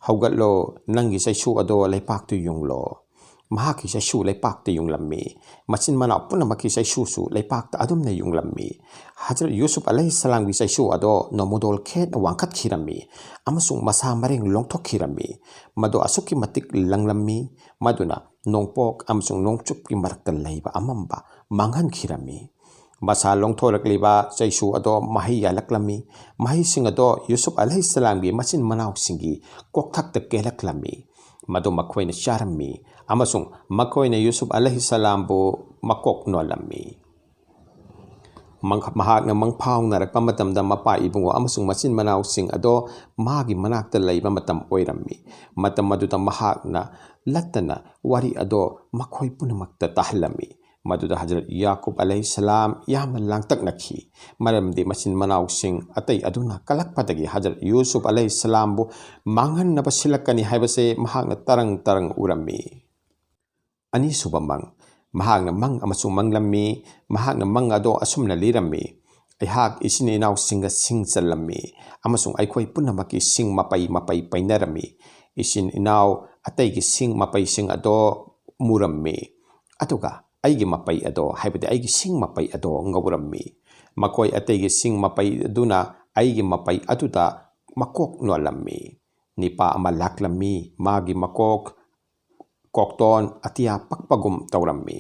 ꯍꯧꯒꯠꯂꯣ, ꯅꯪꯒꯤ ꯆꯩꯁꯨ ꯑꯗꯣ ꯂꯩꯄꯥꯛꯇꯨ ꯌꯨꯡꯂꯣ꯫ ꯃꯍꯥꯛꯀꯤ ꯆꯩꯁꯨ ꯂꯩꯄꯥꯛꯇ ꯌꯨꯡꯂꯝꯃꯤ꯫ ꯃꯆꯤꯟ ꯃꯅꯥꯎ ꯄꯨꯝꯅꯃꯛꯀꯤ ꯆꯩꯁꯨꯁꯨ ꯂꯩꯄꯥꯛꯇ ꯑꯗꯨꯝꯅ ꯌꯨꯡꯂꯝꯃꯤ꯫ ꯍꯖꯔꯠ ꯌꯨꯁꯨꯞ ꯑꯂꯩꯍꯤꯁꯁꯂꯥꯝꯒꯤ ꯆꯩꯁꯨ ꯑꯗꯣ ꯅꯣꯡꯃꯗꯣꯜ ꯈꯦꯠꯅ ꯋꯥꯡꯈꯠꯈꯤꯔꯝꯃꯤ ꯑꯃꯁꯨꯡ ꯃꯁꯥ ꯃꯔꯦꯡ ꯂꯣꯡꯊꯣꯛꯈꯤꯔꯝꯃꯤ꯫ ꯃꯗꯨ ꯑꯁꯨꯛꯀꯤ ꯃꯇꯤꯛ ꯂꯪꯂꯝꯃꯤ, ꯃꯗꯨꯅ ꯅꯣꯡꯄꯣꯛ ꯑꯃꯁꯨꯡ ꯅꯣꯡꯆꯨꯞꯀꯤ ꯃꯔꯛꯇ ꯂꯩꯕ ꯑꯃꯝꯕ ꯃꯥꯡꯍꯟꯈꯤꯔꯝꯃꯤ꯫ ꯃꯁꯥ ꯂꯣꯡꯊꯣꯔꯛꯂꯤꯕ ꯆꯩꯁꯨ ꯑꯗꯣ ꯃꯍꯩ ꯌꯥꯜꯂꯛꯂꯝꯃꯤ꯫ ꯃꯍꯩꯁꯤꯡ ꯑꯗꯣ ꯌꯨꯁꯨꯞ ꯑꯂꯩꯍꯤꯁꯁꯂꯥꯝꯒꯤ ꯃꯆꯤꯟ ꯃꯅꯥꯎꯁꯤꯡꯒꯤ ꯀꯣꯛꯊꯛꯇ ꯀꯦꯜꯂꯛꯂꯝꯃꯤ꯫ ꯃꯗꯨ ꯃꯈꯣꯏꯅ ꯆꯥꯔꯝꯃꯤ ꯑꯃꯁꯨꯡ ꯃꯈꯣꯏꯅ ꯌꯨꯁꯨꯞ ꯑꯂꯩꯍꯤꯁꯁꯂꯥꯝꯕꯨ ꯃꯀꯣꯛ ꯅꯣꯜꯂꯝꯃꯤ꯫ ꯃꯪ-, ꯃꯍꯥꯛꯅ ꯃꯪꯐꯥꯎꯅꯔꯛꯄ ꯃꯇꯝꯗ ꯃꯄꯥ ꯏꯕꯨꯡꯉꯣ ꯑꯃꯁꯨꯡ ꯃꯆꯤꯟ ꯃꯅꯥꯎꯁꯤꯡ ꯑꯗꯣ ꯃꯥꯒꯤ ꯃꯅꯥꯛꯇ ꯂꯩꯕ ꯃꯇꯝ ꯑꯣꯏꯔꯝꯃꯤ꯫ ꯃꯇꯝ ꯑꯗꯨꯗ ꯃꯍꯥꯛꯅ ꯂꯠꯇꯅ ꯋꯥꯔꯤ ꯑꯗꯣ ꯃꯈꯣꯏ ꯄꯨꯝꯅꯃꯛꯇ ꯇꯥꯍꯜꯂꯝꯃꯤ꯫ ꯃꯗꯨꯗ ꯍꯖꯔꯠ ꯌꯥꯀꯨꯕ ꯑꯂꯩꯍꯤꯁꯁꯂꯥꯝ ꯌꯥꯝꯅ ꯂꯥꯡꯇꯛꯅꯈꯤ, ꯃꯔꯝꯗꯤ ꯃꯆꯤꯟ ꯃꯅꯥꯎꯁꯤꯡ ꯑꯇꯩ ꯑꯗꯨꯅ ꯀꯜꯂꯛꯄꯗꯒꯤ ꯍꯖꯔꯠ ꯌꯨꯁꯨꯞ ꯑꯂꯩꯍꯤꯁꯁꯂꯥꯝꯕꯨ ꯃꯥꯡꯍꯟꯅꯕ ꯁꯤꯜꯂꯛꯀꯅꯤ ꯍꯥꯏꯕꯁꯦ ꯃꯍꯥꯛꯅ ꯇꯔꯪ ꯇꯔꯪ ꯎꯔꯝꯃꯤ꯫ ꯑꯅꯤꯁꯨꯕ ꯃꯪ꯫ ꯃꯍꯥꯛꯅ ꯃꯪ ꯑꯃꯁꯨ ꯃꯪꯂꯝꯃꯤ꯫ ꯃꯍꯥꯛꯅ ꯃꯪ ꯑꯗꯣ ꯑꯁꯨꯝꯅ ꯂꯤꯔꯝꯃꯤ: "ꯑꯩꯍꯥꯛ ꯏꯆꯤꯟ ꯏꯅꯥꯎꯁꯤꯡꯒ ꯁꯤꯡ ꯆꯜꯂꯝꯃꯤ ꯑꯃꯁꯨꯡ ꯑꯩꯈꯣꯏ ꯄꯨꯝꯅꯃꯛꯀꯤ ꯁꯤꯡ ꯃꯄꯩ ꯃꯄꯩ ꯄꯩꯅꯔꯝꯃꯤ꯫ ꯏꯆꯤꯟ ꯏꯅꯥꯎ ꯑꯇꯩꯒꯤ ꯁꯤꯡ ꯃꯄꯩꯁꯤꯡ ꯑꯗꯣ ꯃꯨꯔꯝꯃꯤ, ꯑꯗꯨꯒ ꯑꯩꯒꯤ ꯃꯄꯩ ꯑꯗꯣ, ꯍꯥꯏꯕꯗꯤ ꯑꯩꯒꯤ ꯁꯤꯡ ꯃꯄꯩ ꯑꯗꯣ ꯉꯧꯔꯝꯃꯤ꯫ ꯃꯈꯣꯏ ꯑꯇꯩꯒꯤ ꯁꯤꯡ ꯃꯄꯩ ꯑꯗꯨꯅ ꯑꯩꯒꯤ ꯃꯄꯩ ꯑꯗꯨꯗ ꯃꯀꯣꯛ ꯅꯣꯜꯂꯝꯃꯤ꯫ ꯅꯤꯄꯥ ꯑꯃ ꯂꯥꯛꯂꯝꯃꯤ꯫ ꯃꯥꯒꯤ ꯃꯀꯣꯛ ꯀꯣꯛꯇꯣꯟ ꯑꯇꯤꯌꯥ ꯄꯛꯄꯒꯨꯝ ꯇꯧꯔꯝꯃꯤ꯫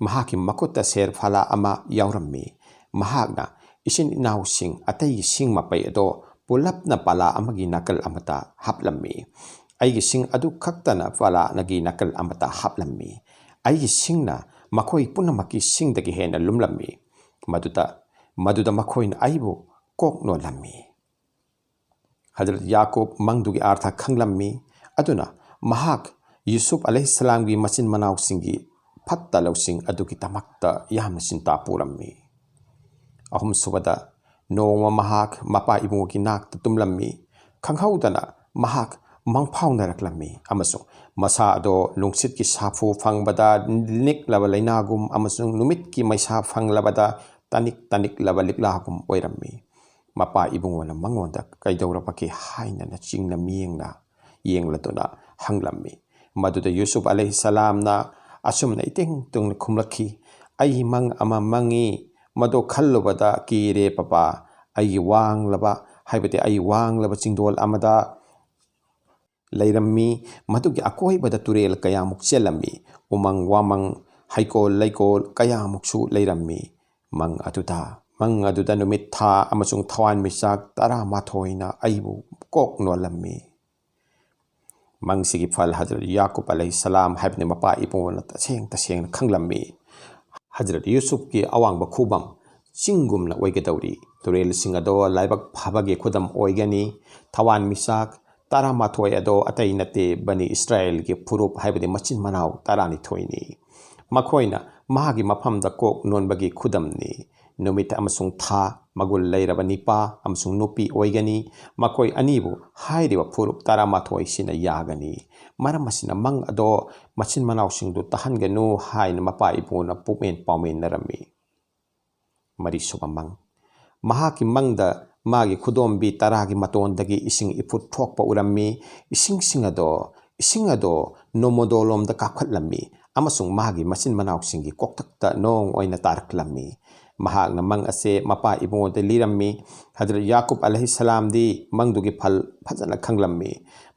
ꯃꯍꯥꯛꯀꯤ ꯃꯈꯨꯠꯇ ꯁꯦꯔ ꯐꯂꯥ ꯑꯃ ꯌꯥꯎꯔꯝꯃꯤ꯫ ꯃꯍꯥꯛꯅ ꯏꯆꯤꯟ ꯏꯅꯥꯎꯁꯤꯡ ꯑꯇꯩꯒꯤ ꯁꯤꯡ ꯃꯄꯩ ꯑꯗꯣ ꯄꯨꯂꯞꯅ ꯄꯂꯥ ꯑꯃꯒꯤ ꯅꯥꯀꯜ ꯑꯃꯗ ꯍꯥꯞꯂꯝꯃꯤ꯫ ꯑꯩꯒꯤ ꯁꯤꯡ ꯑꯗꯨ ꯈꯛꯇꯅ ꯄꯂꯥ ꯑꯃꯒꯤ ꯅꯥꯀꯜ ꯑꯃꯗ ꯍꯥꯞꯂꯝꯃꯤ꯫ ꯑꯩꯒꯤ ꯁꯤꯡꯅ ꯃꯈꯣꯏ ꯄꯨꯝꯅꯃꯛꯀꯤ ꯁꯤꯡꯗꯒꯤ ꯍꯦꯟꯅ ꯂꯨꯝꯂꯝꯃꯤ꯫ ꯃꯗꯨꯗ, ꯃꯗꯨꯗ ꯃꯈꯣꯏꯅ ꯑꯩꯕꯨ ꯀꯣꯛ ꯅꯣꯜꯂꯝꯃꯤ"꯫ ꯍꯖꯔꯠ ꯌꯥꯀꯨꯕ ꯃꯪꯗꯨꯒꯤ ꯑꯥꯔꯊ ꯈꯪꯂꯝꯃꯤ꯫ ꯑꯗꯨꯅ ꯃꯍꯥꯛ ꯌꯨꯁꯨꯞ ꯑꯂꯩꯍꯤꯁꯁꯂꯥꯝꯒꯤ ꯃꯆꯤꯟ ꯃꯅꯥꯎꯁꯤꯡꯒꯤ ꯐꯠꯇ ꯂꯧꯁꯤꯡ ꯑꯗꯨꯒꯤꯗꯃꯛꯇ ꯌꯥꯝꯅ ꯆꯤꯟꯇꯥ ꯄꯨꯔꯝꯃꯤ꯫ ꯑꯍꯨꯝꯁꯨꯕꯗ, ꯅꯣꯡꯃ ꯃꯍꯥꯛ ꯃꯄꯥ ꯏꯕꯨꯡꯉꯣꯒꯤ ꯅꯥꯛꯇ ꯇꯨꯝꯂꯝꯃꯤ꯫ ꯈꯪꯍꯧꯗꯅ ꯃꯍꯥꯛ ꯃꯪꯐꯥꯎꯅꯔꯛꯂꯝꯃꯤ ꯑꯃꯁꯨꯡ ꯃꯁꯥ ꯑꯗꯣ ꯅꯨꯡꯁꯤꯠꯀꯤ ꯁꯥꯐꯨ ꯐꯪꯕꯗ ꯅꯤꯛꯂꯕ ꯂꯩꯅꯥꯒꯨꯝ ꯑꯃꯁꯨꯡ ꯅꯨꯃꯤꯠꯀꯤ ꯃꯩꯁꯥ ꯐꯪꯂꯕꯗ ꯇꯅꯤꯛ ꯇꯅꯤꯛꯂꯕ ꯂꯤꯛꯂꯥꯒꯨꯝ ꯑꯣꯏꯔꯝꯃꯤ꯫ ꯃꯄꯥ ꯏꯕꯨꯡꯉꯣꯅ ꯃꯉꯣꯟꯗ "ꯀꯩꯗꯧꯔꯕꯒꯦ?" ꯍꯥꯏꯅ ꯅꯆꯤꯡꯅ ꯃꯤꯠꯌꯦꯡꯅ ꯌꯦꯡꯂꯗꯨꯅ ꯍꯪꯂꯝꯃꯤ꯫ ꯃꯗꯨꯗ ꯌꯨꯁꯨꯞ ꯑꯂꯩꯍꯤꯁꯂꯥꯝꯅ ꯑꯁꯨꯝꯅ ꯏꯇꯤꯡ ꯇꯨꯡꯅ ꯈꯨꯝꯂꯛꯈꯤ, "ꯑꯩ ꯃꯪ ꯑꯃ ꯃꯪꯉꯤ, ꯃꯗꯨ ꯈꯜꯂꯨꯕꯗ ꯀꯤꯔꯦ ꯄꯄꯥ꯫ ꯑꯩꯒꯤ ꯋꯥꯡꯂꯕ, ꯍꯥꯏꯕꯗꯤ ꯑꯩ ꯋꯥꯡꯂꯕ ꯆꯤꯡꯗꯣꯜ ꯑꯃꯗ ꯂꯩꯔꯝꯃꯤ꯫ ꯃꯗꯨꯒꯤ ꯑꯀꯣꯏꯕꯗ ꯇꯨꯔꯦꯜ ꯀꯌꯥꯃꯨꯛ ꯆꯦꯜꯂꯝꯃꯤ꯫ ꯎꯃꯪ ꯋꯥꯃꯪ, ꯍꯩꯀꯣꯜ ꯂꯩꯀꯣꯜ ꯀꯌꯥꯃꯨꯛꯁꯨ ꯂꯩꯔꯝꯃꯤ꯫ ꯃꯪ ꯑꯗꯨꯗ, ꯃꯪ ꯑꯗꯨꯗ ꯅꯨꯃꯤꯠ, ꯊꯥ ꯑꯃꯁꯨꯡ ꯊꯋꯥꯟꯃꯤꯆꯥꯛ ꯇꯔꯥꯃꯥꯊꯣꯏꯅ ꯑꯩꯕꯨ ꯀꯣꯛ ꯅꯣꯜꯂꯝꯃꯤ꯫" ꯃꯪꯁꯤꯒꯤ ꯐꯜ ꯍꯖꯔꯠ ꯌꯥꯀꯨꯕ ꯑꯂꯩꯍꯤꯁꯂꯥꯝ, ꯍꯥꯏꯕꯗꯤ ꯃꯄꯥ ꯏꯕꯨꯡꯉꯣꯅ ꯇꯁꯦꯡ ꯇꯁꯦꯡꯅ ꯈꯪꯂꯝꯃꯤ꯫ ꯍꯖꯔꯠ ꯌꯨꯁꯨꯞꯀꯤ ꯑꯋꯥꯡꯕ ꯈꯨꯕꯝ ꯆꯤꯡꯒꯨꯝꯅ ꯑꯣꯏꯒꯗꯧꯔꯤ꯫ ꯇꯨꯔꯦꯜꯁꯤꯡ ꯑꯗꯣ ꯂꯥꯏꯕꯛ ꯐꯕꯒꯤ ꯈꯨꯗꯝ ꯑꯣꯏꯒꯅꯤ꯫ ꯊꯋꯥꯟꯃꯤꯆꯥꯛ ꯇꯔꯥꯃꯥꯊꯣꯏ ꯑꯗꯣ ꯑꯇꯩ ꯅꯠꯇꯦ, ꯕꯅꯤ ꯏꯁꯔꯥꯌꯦꯜꯒꯤ ꯐꯨꯔꯨꯞ, ꯍꯥꯏꯕꯗꯤ ꯃꯆꯤꯟ ꯃꯅꯥꯎ ꯇꯔꯥꯅꯤꯊꯣꯏꯅꯤ꯫ ꯃꯈꯣꯏꯅ ꯃꯍꯥꯛꯀꯤ ꯃꯐꯝꯗ ꯀꯣꯛ ꯅꯣꯟꯕꯒꯤ ꯈꯨꯗꯝꯅꯤ꯫ ꯅꯨꯃꯤꯠ ꯑꯃꯁꯨꯡ ꯊꯥ, ꯃꯒꯨꯟ ꯂꯩꯔꯕ ꯅꯤꯄꯥ ꯑꯃꯁꯨꯡ ꯅꯨꯄꯤ ꯑꯣꯏꯒꯅꯤ꯫ ꯃꯈꯣꯏ ꯑꯅꯤꯕꯨ ꯍꯥꯏꯔꯤꯕ ꯐꯨꯔꯨꯞ ꯇꯔꯥꯃꯥꯊꯣꯏꯁꯤꯅ ꯌꯥꯒꯅꯤ꯫ ꯃꯔꯝ ꯑꯁꯤꯅ ꯃꯪ ꯑꯗꯣ ꯃꯆꯤꯟ ꯃꯅꯥꯎꯁꯤꯡꯗꯨ ꯇꯥꯍꯟꯒꯅꯨ ꯍꯥꯏꯅ ꯃꯄꯥ ꯏꯄꯨꯅ ꯄꯨꯛꯃꯦꯟ ꯄꯥꯎꯃꯦꯟꯅꯔꯝꯃꯤ꯫ ꯃꯔꯤꯁꯨꯕ ꯃꯪ꯫ ꯃꯍꯥꯛꯀꯤ ꯃꯪꯗ ꯃꯥꯒꯤ ꯈꯨꯗꯣꯝꯕꯤ ꯇꯔꯥꯒꯤ ꯃꯇꯣꯟꯗꯒꯤ ꯏꯁꯤꯡ ꯏꯐꯨꯠ ꯊꯣꯛꯄ ꯎꯔꯝꯃꯤ꯫ ꯏꯁꯤꯡꯁꯤꯡ ꯑꯗꯣ, ꯏꯁꯤꯡ ꯑꯗꯣ ꯅꯣꯡꯃꯗꯣꯜꯂꯣꯝꯗ ꯀꯥꯞꯈꯠꯂꯝꯃꯤ ꯑꯃꯁꯨꯡ ꯃꯥꯒꯤ ꯃꯆꯤꯟ ꯃꯅꯥꯎꯁꯤꯡꯒꯤ ꯀꯣꯛꯊꯛꯇ ꯅꯣꯡ ꯑꯣꯏꯅ ꯇꯥꯔꯛꯂꯝꯃꯤ꯫ ꯃꯍꯥꯛꯅ ꯃꯪ ꯑꯁꯦ ꯃꯄꯥ ꯏꯕꯨꯡꯉꯣꯗ ꯂꯤꯔꯝꯃꯤ꯫ ꯍꯖꯔꯠ ꯌꯥꯀꯨꯕ ꯑꯂꯩꯍꯤꯁꯂꯥꯝꯗꯤ ꯃꯪꯗꯨꯒꯤ ꯐꯜ ꯐꯖꯅ ꯈꯪꯂꯝꯃꯤ꯫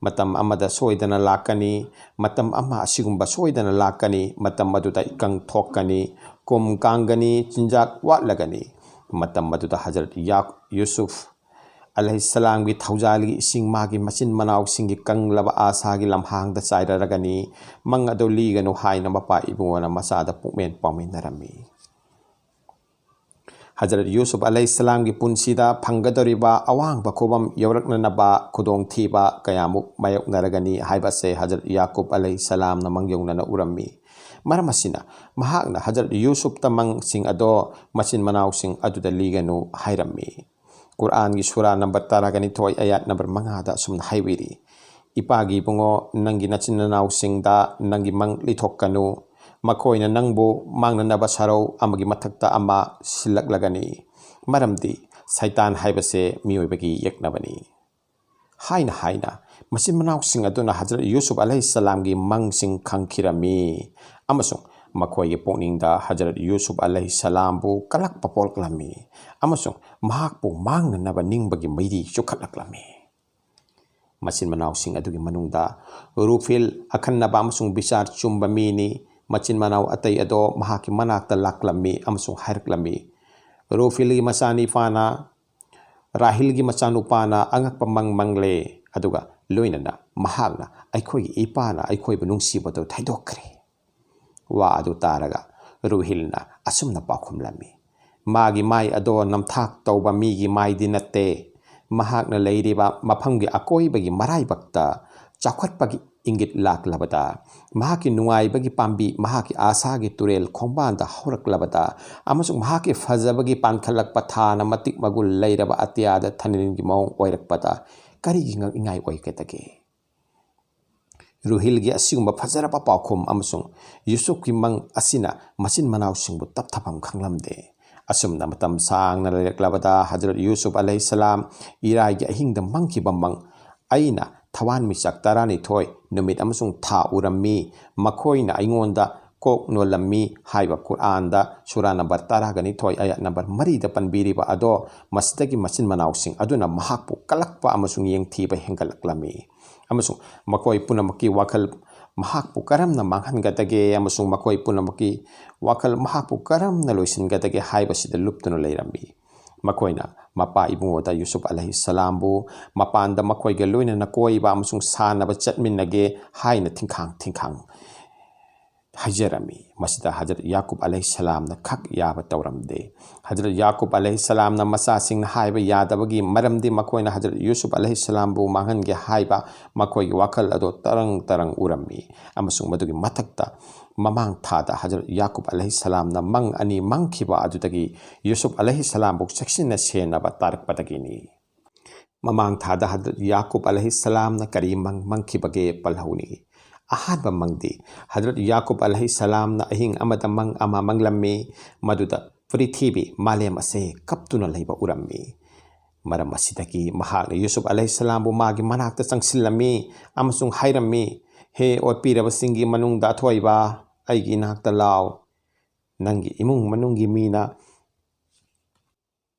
ꯃꯇꯝ ꯑꯃꯗ ꯁꯣꯏꯗꯅ ꯂꯥꯛꯀꯅꯤ, ꯃꯇꯝ ꯑꯃ ꯑꯁꯤꯒꯨꯝꯕ ꯁꯣꯏꯗꯅ ꯂꯥꯛꯀꯅꯤ, ꯃꯇꯝ ꯑꯗꯨꯗ ꯏꯀꯪ ꯊꯣꯛꯀꯅꯤ, ꯀꯨꯝ ꯀꯥꯡꯒꯅꯤ, ꯆꯤꯟꯖꯥꯛ ꯋꯥꯠꯂꯒꯅꯤ꯫ ꯃꯇꯝ ꯑꯗꯨꯗ ꯍꯖꯔꯠ ꯌꯥ-, ꯌꯨꯁꯨꯐ ꯑꯂꯩꯍꯤꯁꯂꯥꯝꯒꯤ ꯊꯧꯖꯥꯜꯒꯤ ꯏꯁꯤꯡ ꯃꯥꯒꯤ ꯃꯆꯤꯟ ꯃꯅꯥꯎꯁꯤꯡꯒꯤ ꯀꯪꯂꯕ ꯑꯥꯁꯥꯒꯤ ꯂꯝꯍꯥꯡꯗ ꯆꯥꯏꯔꯔꯒꯅꯤ꯫ ꯃꯪ ꯑꯗꯨ ꯂꯤꯒꯅꯨ ꯍꯥꯏꯅ ꯃꯄꯥ ꯏꯕꯨꯡꯉꯣꯅ ꯃꯆꯥꯗ ꯄꯨꯛꯃꯦꯟ ꯄꯥꯎꯃꯤꯟꯅꯔꯝꯃꯤ꯫ ꯍꯖꯔꯠ ꯌꯨꯁꯨꯐ ꯑꯂꯩꯍꯤꯁꯂꯥꯝꯒꯤ ꯄꯨꯟꯁꯤꯗ ꯐꯪꯒꯗꯧꯔꯤꯕ ꯑꯋꯥꯡꯕ ꯈꯨꯕꯝ ꯌꯧꯔꯛꯅꯅꯕ ꯈꯨꯗꯣꯡꯊꯤꯕ ꯀꯌꯥꯃꯨꯛ ꯃꯥꯌꯣꯛꯅꯔꯒꯅꯤ ꯍꯥꯏꯕ ꯑꯁꯦ ꯍꯖꯔꯠ ꯌꯥꯀꯨꯕ ꯑꯂꯩꯍꯤꯁꯂꯥꯝꯅ ꯃꯪꯌꯧꯅꯅ ꯎꯔꯝꯃꯤ꯫ ꯃꯔꯝ ꯑꯁꯤꯅ ꯃꯍꯥꯛꯅ ꯍꯖꯔꯠ ꯌꯨꯁꯨꯐꯇ ꯃꯪꯁꯤꯡ ꯑꯗꯣ ꯃꯆꯤꯟ ꯃꯅꯥꯎꯁꯤꯡ ꯑꯗꯨꯗ ꯂꯤꯒꯅꯨ ꯍꯥꯏꯔꯝꯃꯤ꯫ ꯀꯨꯔꯑꯥꯟꯒꯤ ꯁꯨꯔꯥ ꯅꯝꯕꯔ ꯇꯔꯥꯒ ꯅꯤꯊꯣꯏ, ꯑꯌꯥꯠ ꯅꯝꯕꯔ ꯃꯉꯥꯗ ꯑꯁꯨꯝꯅ ꯍꯥꯏꯕꯤꯔꯤ, "ꯏꯄꯥꯒꯤ ꯏꯕꯨꯡꯉꯣ, ꯅꯪꯒꯤ ꯅꯆꯤꯟ ꯅꯅꯥꯎꯁꯤꯡꯗ ꯅꯪꯒꯤ ꯃꯪ ꯂꯤꯊꯣꯛꯀꯅꯨ꯫ ꯃꯈꯣꯏꯅ ꯅꯪꯕꯨ ꯃꯥꯡꯅꯅꯕ ꯁꯔꯧ ꯑꯃꯒꯤ ꯃꯊꯛꯇ ꯑꯃ ꯁꯤꯜꯂꯛꯂꯒꯅꯤ꯫ ꯃꯔꯝꯗꯤ ꯁꯩꯇꯥꯟ ꯍꯥꯏꯕꯁꯦ ꯃꯤꯑꯣꯏꯕꯒꯤ ꯌꯦꯛꯅꯕꯅꯤ꯫" ꯍꯥꯏꯅ ꯍꯥꯏꯅ ꯃꯆꯤꯟ ꯃꯅꯥꯎꯁꯤꯡ ꯑꯗꯨꯅ ꯍꯖꯔꯠ ꯌꯨꯁꯨꯐ ꯑꯂꯩꯍꯤꯁꯁꯂꯥꯝꯒꯤ ꯃꯪꯁꯤꯡ ꯈꯪꯈꯤꯔꯝꯃꯤ, ꯑꯃꯁꯨꯡ ꯃꯈꯣꯏꯒꯤ ꯄꯨꯛꯅꯤꯡꯗ ꯍꯖꯔꯠ ꯌꯨꯁꯨꯐ ꯑꯂꯩꯍꯤꯁꯁꯂꯥꯝꯕꯨ ꯀꯂꯛꯄ ꯄꯣꯛꯂꯛꯂꯝꯃꯤ, ꯑꯃꯁꯨꯡ ꯃꯍꯥꯛꯄꯨ ꯃꯥꯡꯅꯅꯕ ꯅꯤꯡꯕꯒꯤ ꯃꯩꯔꯤ ꯆꯨꯈꯠꯂꯛꯂꯝꯃꯤ꯫ ꯃꯆꯤꯟ ꯃꯅꯥꯎꯁꯤꯡ ꯑꯗꯨꯒꯤ ꯃꯅꯨꯡꯗ ꯔꯨꯐꯤꯜ ꯑꯈꯟꯅꯕ ꯑꯃꯁꯨꯡ ꯕꯤꯆꯥꯔ ꯆꯨꯝꯕ ꯃꯤꯅꯤ꯫ ꯃꯆꯤꯟ ꯃꯅꯥꯎ ꯑꯇꯩ ꯑꯗꯣ ꯃꯍꯥꯛꯀꯤ ꯃꯅꯥꯛꯇ ꯂꯥꯛꯂꯝꯃꯤ ꯑꯃꯁꯨꯡ ꯍꯥꯏꯔꯛꯂꯝꯃꯤ, "ꯔꯨꯐꯤꯜꯒꯤ ꯃꯆꯥꯅꯤꯄꯥꯅ, ꯔꯥꯍꯤꯜꯒꯤ ꯃꯆꯥꯅꯨꯄꯥꯅ ꯑꯉꯛꯄ ꯃꯪ ꯃꯪꯂꯦ, ꯑꯗꯨꯒ ꯂꯣꯏꯅꯅ ꯃꯍꯥꯛꯅ ꯑꯩꯈꯣꯏꯒꯤ ꯏꯄꯥꯅ ꯑꯩꯈꯣꯏꯕꯨ ꯅꯨꯡꯁꯤꯕꯗꯨ ꯊꯩꯗꯣꯛꯈ꯭ꯔꯦ"꯫ ꯋꯥ ꯑꯗꯨ ꯇꯥꯔꯒ ꯔꯨꯍꯤꯜꯅ ꯑꯁꯨꯝꯅ ꯄꯥꯎꯈꯨꯝꯂꯝꯃꯤ, "ꯃꯥꯒꯤ ꯃꯥꯏ ꯑꯗꯣ ꯅꯝꯊꯥꯛ ꯇꯧꯕ ꯃꯤꯒꯤ ꯃꯥꯏꯗꯤ ꯅꯠꯇꯦ꯫ ꯃꯍꯥꯛꯅ ꯂꯩꯔꯤꯕ ꯃꯐꯝꯒꯤ ꯑꯀꯣꯏꯕꯒꯤ ꯃꯔꯥꯏꯕꯛꯇ ꯆꯥꯎꯈꯠꯄꯒꯤ ꯏꯪꯒꯤꯠ ꯂꯥꯛꯂꯕꯗ, ꯃꯍꯥꯛꯀꯤ ꯅꯨꯡꯉꯥꯏꯕꯒꯤ ꯄꯥꯝꯕꯤ, ꯃꯍꯥꯛꯀꯤ ꯑꯥꯁꯥꯒꯤ ꯇꯨꯔꯦꯜ ꯈꯣꯡꯕꯥꯟꯗ ꯍꯧꯔꯛꯂꯕꯗ, ꯑꯃꯁꯨꯡ ꯃꯍꯥꯛꯀꯤ ꯐꯖꯕꯒꯤ ꯄꯥꯟꯈꯠꯂꯛꯄ ꯊꯥꯅ ꯃꯇꯤꯛ ꯃꯒꯨꯟ ꯂꯩꯔꯕ ꯑꯇꯤꯌꯥꯗ ꯊꯥꯅꯤꯜꯒꯤ ꯃꯑꯣꯡ ꯑꯣꯏꯔꯛꯄꯗ ꯀꯔꯤꯒꯤ ꯉꯛꯅꯤꯡꯉꯥꯏ ꯑꯣꯏꯒꯗꯒꯦ?" ꯔꯨꯍꯤꯜꯒꯤ ꯑꯁꯤꯒꯨꯝꯕ ꯐꯖꯔꯕ ꯄꯥꯎꯈꯨꯝ ꯑꯃꯁꯨꯡ ꯌꯨꯁꯨꯐꯀꯤ ꯃꯪ ꯑꯁꯤꯅ ꯃꯆꯤꯟ ꯃꯅꯥꯎꯁꯤꯡꯕꯨ ꯇꯞꯊꯐꯝ ꯈꯪꯂꯝꯗꯦ꯫ ꯑꯁꯨꯝꯅ ꯃꯇꯝ ꯁꯥꯡꯅ ꯂꯩꯔꯛꯂꯕꯗ ꯍꯖꯔꯠ ꯌꯨꯁꯨꯐ ꯑꯂꯩꯍꯤꯁꯁꯂꯥꯝ ꯏꯔꯥꯏꯒꯤ ꯑꯍꯤꯡꯗ ꯃꯪꯈꯤꯕ ꯃꯪ, "ꯑꯩꯅ ꯊꯋꯥꯟꯃꯤꯆꯥꯛ ꯇꯔꯥꯅꯤꯊꯣꯏ, ꯅꯨꯃꯤꯠ ꯑꯃꯁꯨꯡ ꯊꯥ ꯎꯔꯝꯃꯤ꯫ ꯃꯈꯣꯏꯅ ꯑꯩꯉꯣꯟꯗ ꯀꯣꯛ ꯅꯣꯜꯂꯝꯃꯤ" ꯍꯥꯏꯕ ꯀꯨꯔꯑꯥꯟꯗ ꯁꯨꯔꯥ ꯅꯝꯕꯔ ꯇꯔꯥꯒ ꯅꯤꯊꯣꯏ, ꯑꯌꯥꯠ ꯅꯝꯕꯔ ꯃꯔꯤꯗ ꯄꯟꯕꯤꯔꯤꯕ ꯑꯗꯣ, ꯃꯁꯤꯗꯒꯤ ꯃꯆꯤꯟ ꯃꯅꯥꯎꯁꯤꯡ ꯑꯗꯨꯅ ꯃꯍꯥꯛꯄꯨ ꯀꯂꯛꯄ ꯑꯃꯁꯨꯡ ꯌꯦꯡꯊꯤꯕ ꯍꯦꯟꯒꯠꯂꯛꯂꯝꯃꯤ꯫ ꯑꯃꯁꯨꯡ ꯃꯈꯣꯏ ꯄꯨꯝꯅꯃꯛꯀꯤ ꯋꯥꯈꯜ ꯃꯍꯥꯛꯄꯨ ꯀꯔꯝꯅ ꯃꯥꯡꯍꯟꯒꯗꯒꯦ ꯑꯃꯁꯨꯡ ꯃꯈꯣꯏ ꯄꯨꯝꯅꯃꯛꯀꯤ ꯋꯥꯈꯜ ꯃꯍꯥꯛꯄꯨ ꯀꯔꯝꯅ ꯂꯣꯏꯁꯤꯟꯒꯗꯒꯦ ꯍꯥꯏꯕꯁꯤꯗ ꯂꯨꯞꯇꯨꯅ ꯂꯩꯔꯝꯃꯤ꯫ ꯃꯈꯣꯏꯅ ꯃꯄꯥ ꯏꯕꯨꯡꯉꯣꯗ ꯌꯨꯁꯨꯐ ꯑꯂꯩꯍꯤꯁꯁꯂꯥꯝꯕꯨ ꯃꯄꯥꯟꯗ ꯃꯈꯣꯏꯒ ꯂꯣꯏꯅꯅ ꯀꯣꯏꯕ ꯑꯃꯁꯨꯡ ꯁꯥꯟꯅꯕ ꯆꯠꯃꯤꯟꯅꯒꯦ ꯍꯥꯏꯅ ꯊꯤꯡꯈꯥꯡ ꯊꯤꯡꯈꯥꯡ ꯍꯥꯏꯖꯔꯝꯃꯤ꯫ ꯃꯁꯤꯗ ꯍꯖꯔꯠ ꯌꯥꯀꯨꯕ ꯑꯂꯩꯍꯤꯁꯁꯂꯥꯝꯅ ꯈꯛ ꯌꯥꯕ ꯇꯧꯔꯝꯗꯦ꯫ ꯍꯖꯔꯠ ꯌꯥꯀꯨꯕ ꯑꯂꯩꯍꯤꯁꯁꯂꯥꯝꯅ ꯃꯆꯥꯁꯤꯡꯅ ꯍꯥꯏꯕ ꯌꯥꯗꯕꯒꯤ ꯃꯔꯝꯗꯤ ꯃꯈꯣꯏꯅ ꯍꯖꯔꯠ ꯌꯨꯁꯨꯐ ꯑꯂꯩꯍꯤꯁꯁꯂꯥꯝꯕꯨ ꯃꯥꯡꯍꯟꯒꯦ ꯍꯥꯏꯕ ꯃꯈꯣꯏꯒꯤ ꯋꯥꯈꯜ ꯑꯗꯨ ꯇꯔꯪ ꯇꯔꯪ ꯎꯔꯝꯃꯤ꯫ ꯑꯃꯁꯨꯡ ꯃꯗꯨꯒꯤ ꯃꯊꯛꯇ ꯃꯃꯥꯡ ꯊꯥꯗ ꯍꯖꯔꯠ ꯌꯥꯀꯨꯕ ꯑꯂꯩꯍꯤꯁꯁꯂꯥꯝꯅ ꯃꯪ ꯑꯅꯤ ꯃꯪꯈꯤꯕ ꯑꯗꯨꯗꯒꯤ ꯌꯨꯁꯨꯐ ꯑꯂꯩꯍꯤꯁꯁꯂꯥꯝꯕꯨ ꯆꯦꯛꯁꯤꯟꯅ ꯁꯦꯟꯅꯕ ꯇꯥꯔꯛꯄꯗꯒꯤꯅꯤ꯫ ꯃꯃꯥꯡ ꯊꯥꯗ ꯍꯖꯔꯠ ꯌꯥꯀꯨꯕ ꯑꯂꯩꯍꯤꯁꯁꯂꯥꯝꯅ ꯀꯔꯤ ꯃꯪ ꯃꯪꯈꯤꯕꯒꯦ ꯄꯜꯍꯧꯅꯤ꯫ ꯑꯍꯥꯟꯕ ꯃꯪꯗꯤ ꯍꯖꯔꯠ ꯌꯥꯀꯨꯕ ꯑꯂꯩꯍꯤꯁꯁꯂꯥꯝꯅ ꯑꯍꯤꯡ ꯑꯃꯗ ꯃꯪ ꯑꯃ ꯃꯪꯂꯝꯃꯤ, ꯃꯗꯨꯗ ꯄ꯭ꯔꯤꯊꯤꯕꯤ, ꯃꯥꯂꯦꯝ ꯑꯁꯦ ꯀꯞꯇꯨꯅ ꯂꯩꯕ ꯎꯔꯝꯃꯤ꯫ ꯃꯔꯝ ꯑꯁꯤꯗꯒꯤ ꯃꯍꯥꯛꯅ ꯌꯨꯁꯨꯞ ꯑꯂꯩꯍꯤꯁꯂꯥꯝꯕꯨ ꯃꯥꯒꯤ ꯃꯅꯥꯛꯇ ꯆꯪꯁꯤꯜꯂꯝꯃꯤ ꯑꯃꯁꯨꯡ ꯍꯥꯏꯔꯝꯃꯤ, "ꯍꯦ ꯑꯣꯠꯄꯤꯔꯕꯁꯤꯡꯒꯤ ꯃꯅꯨꯡꯗ ꯑꯊꯣꯏꯕ, ꯑꯩꯒꯤ ꯏꯅꯥꯛꯇ ꯂꯥꯎ꯫ ꯅꯪꯒꯤ ꯏꯃꯨꯡ ꯃꯅꯨꯡꯒꯤ ꯃꯤꯅ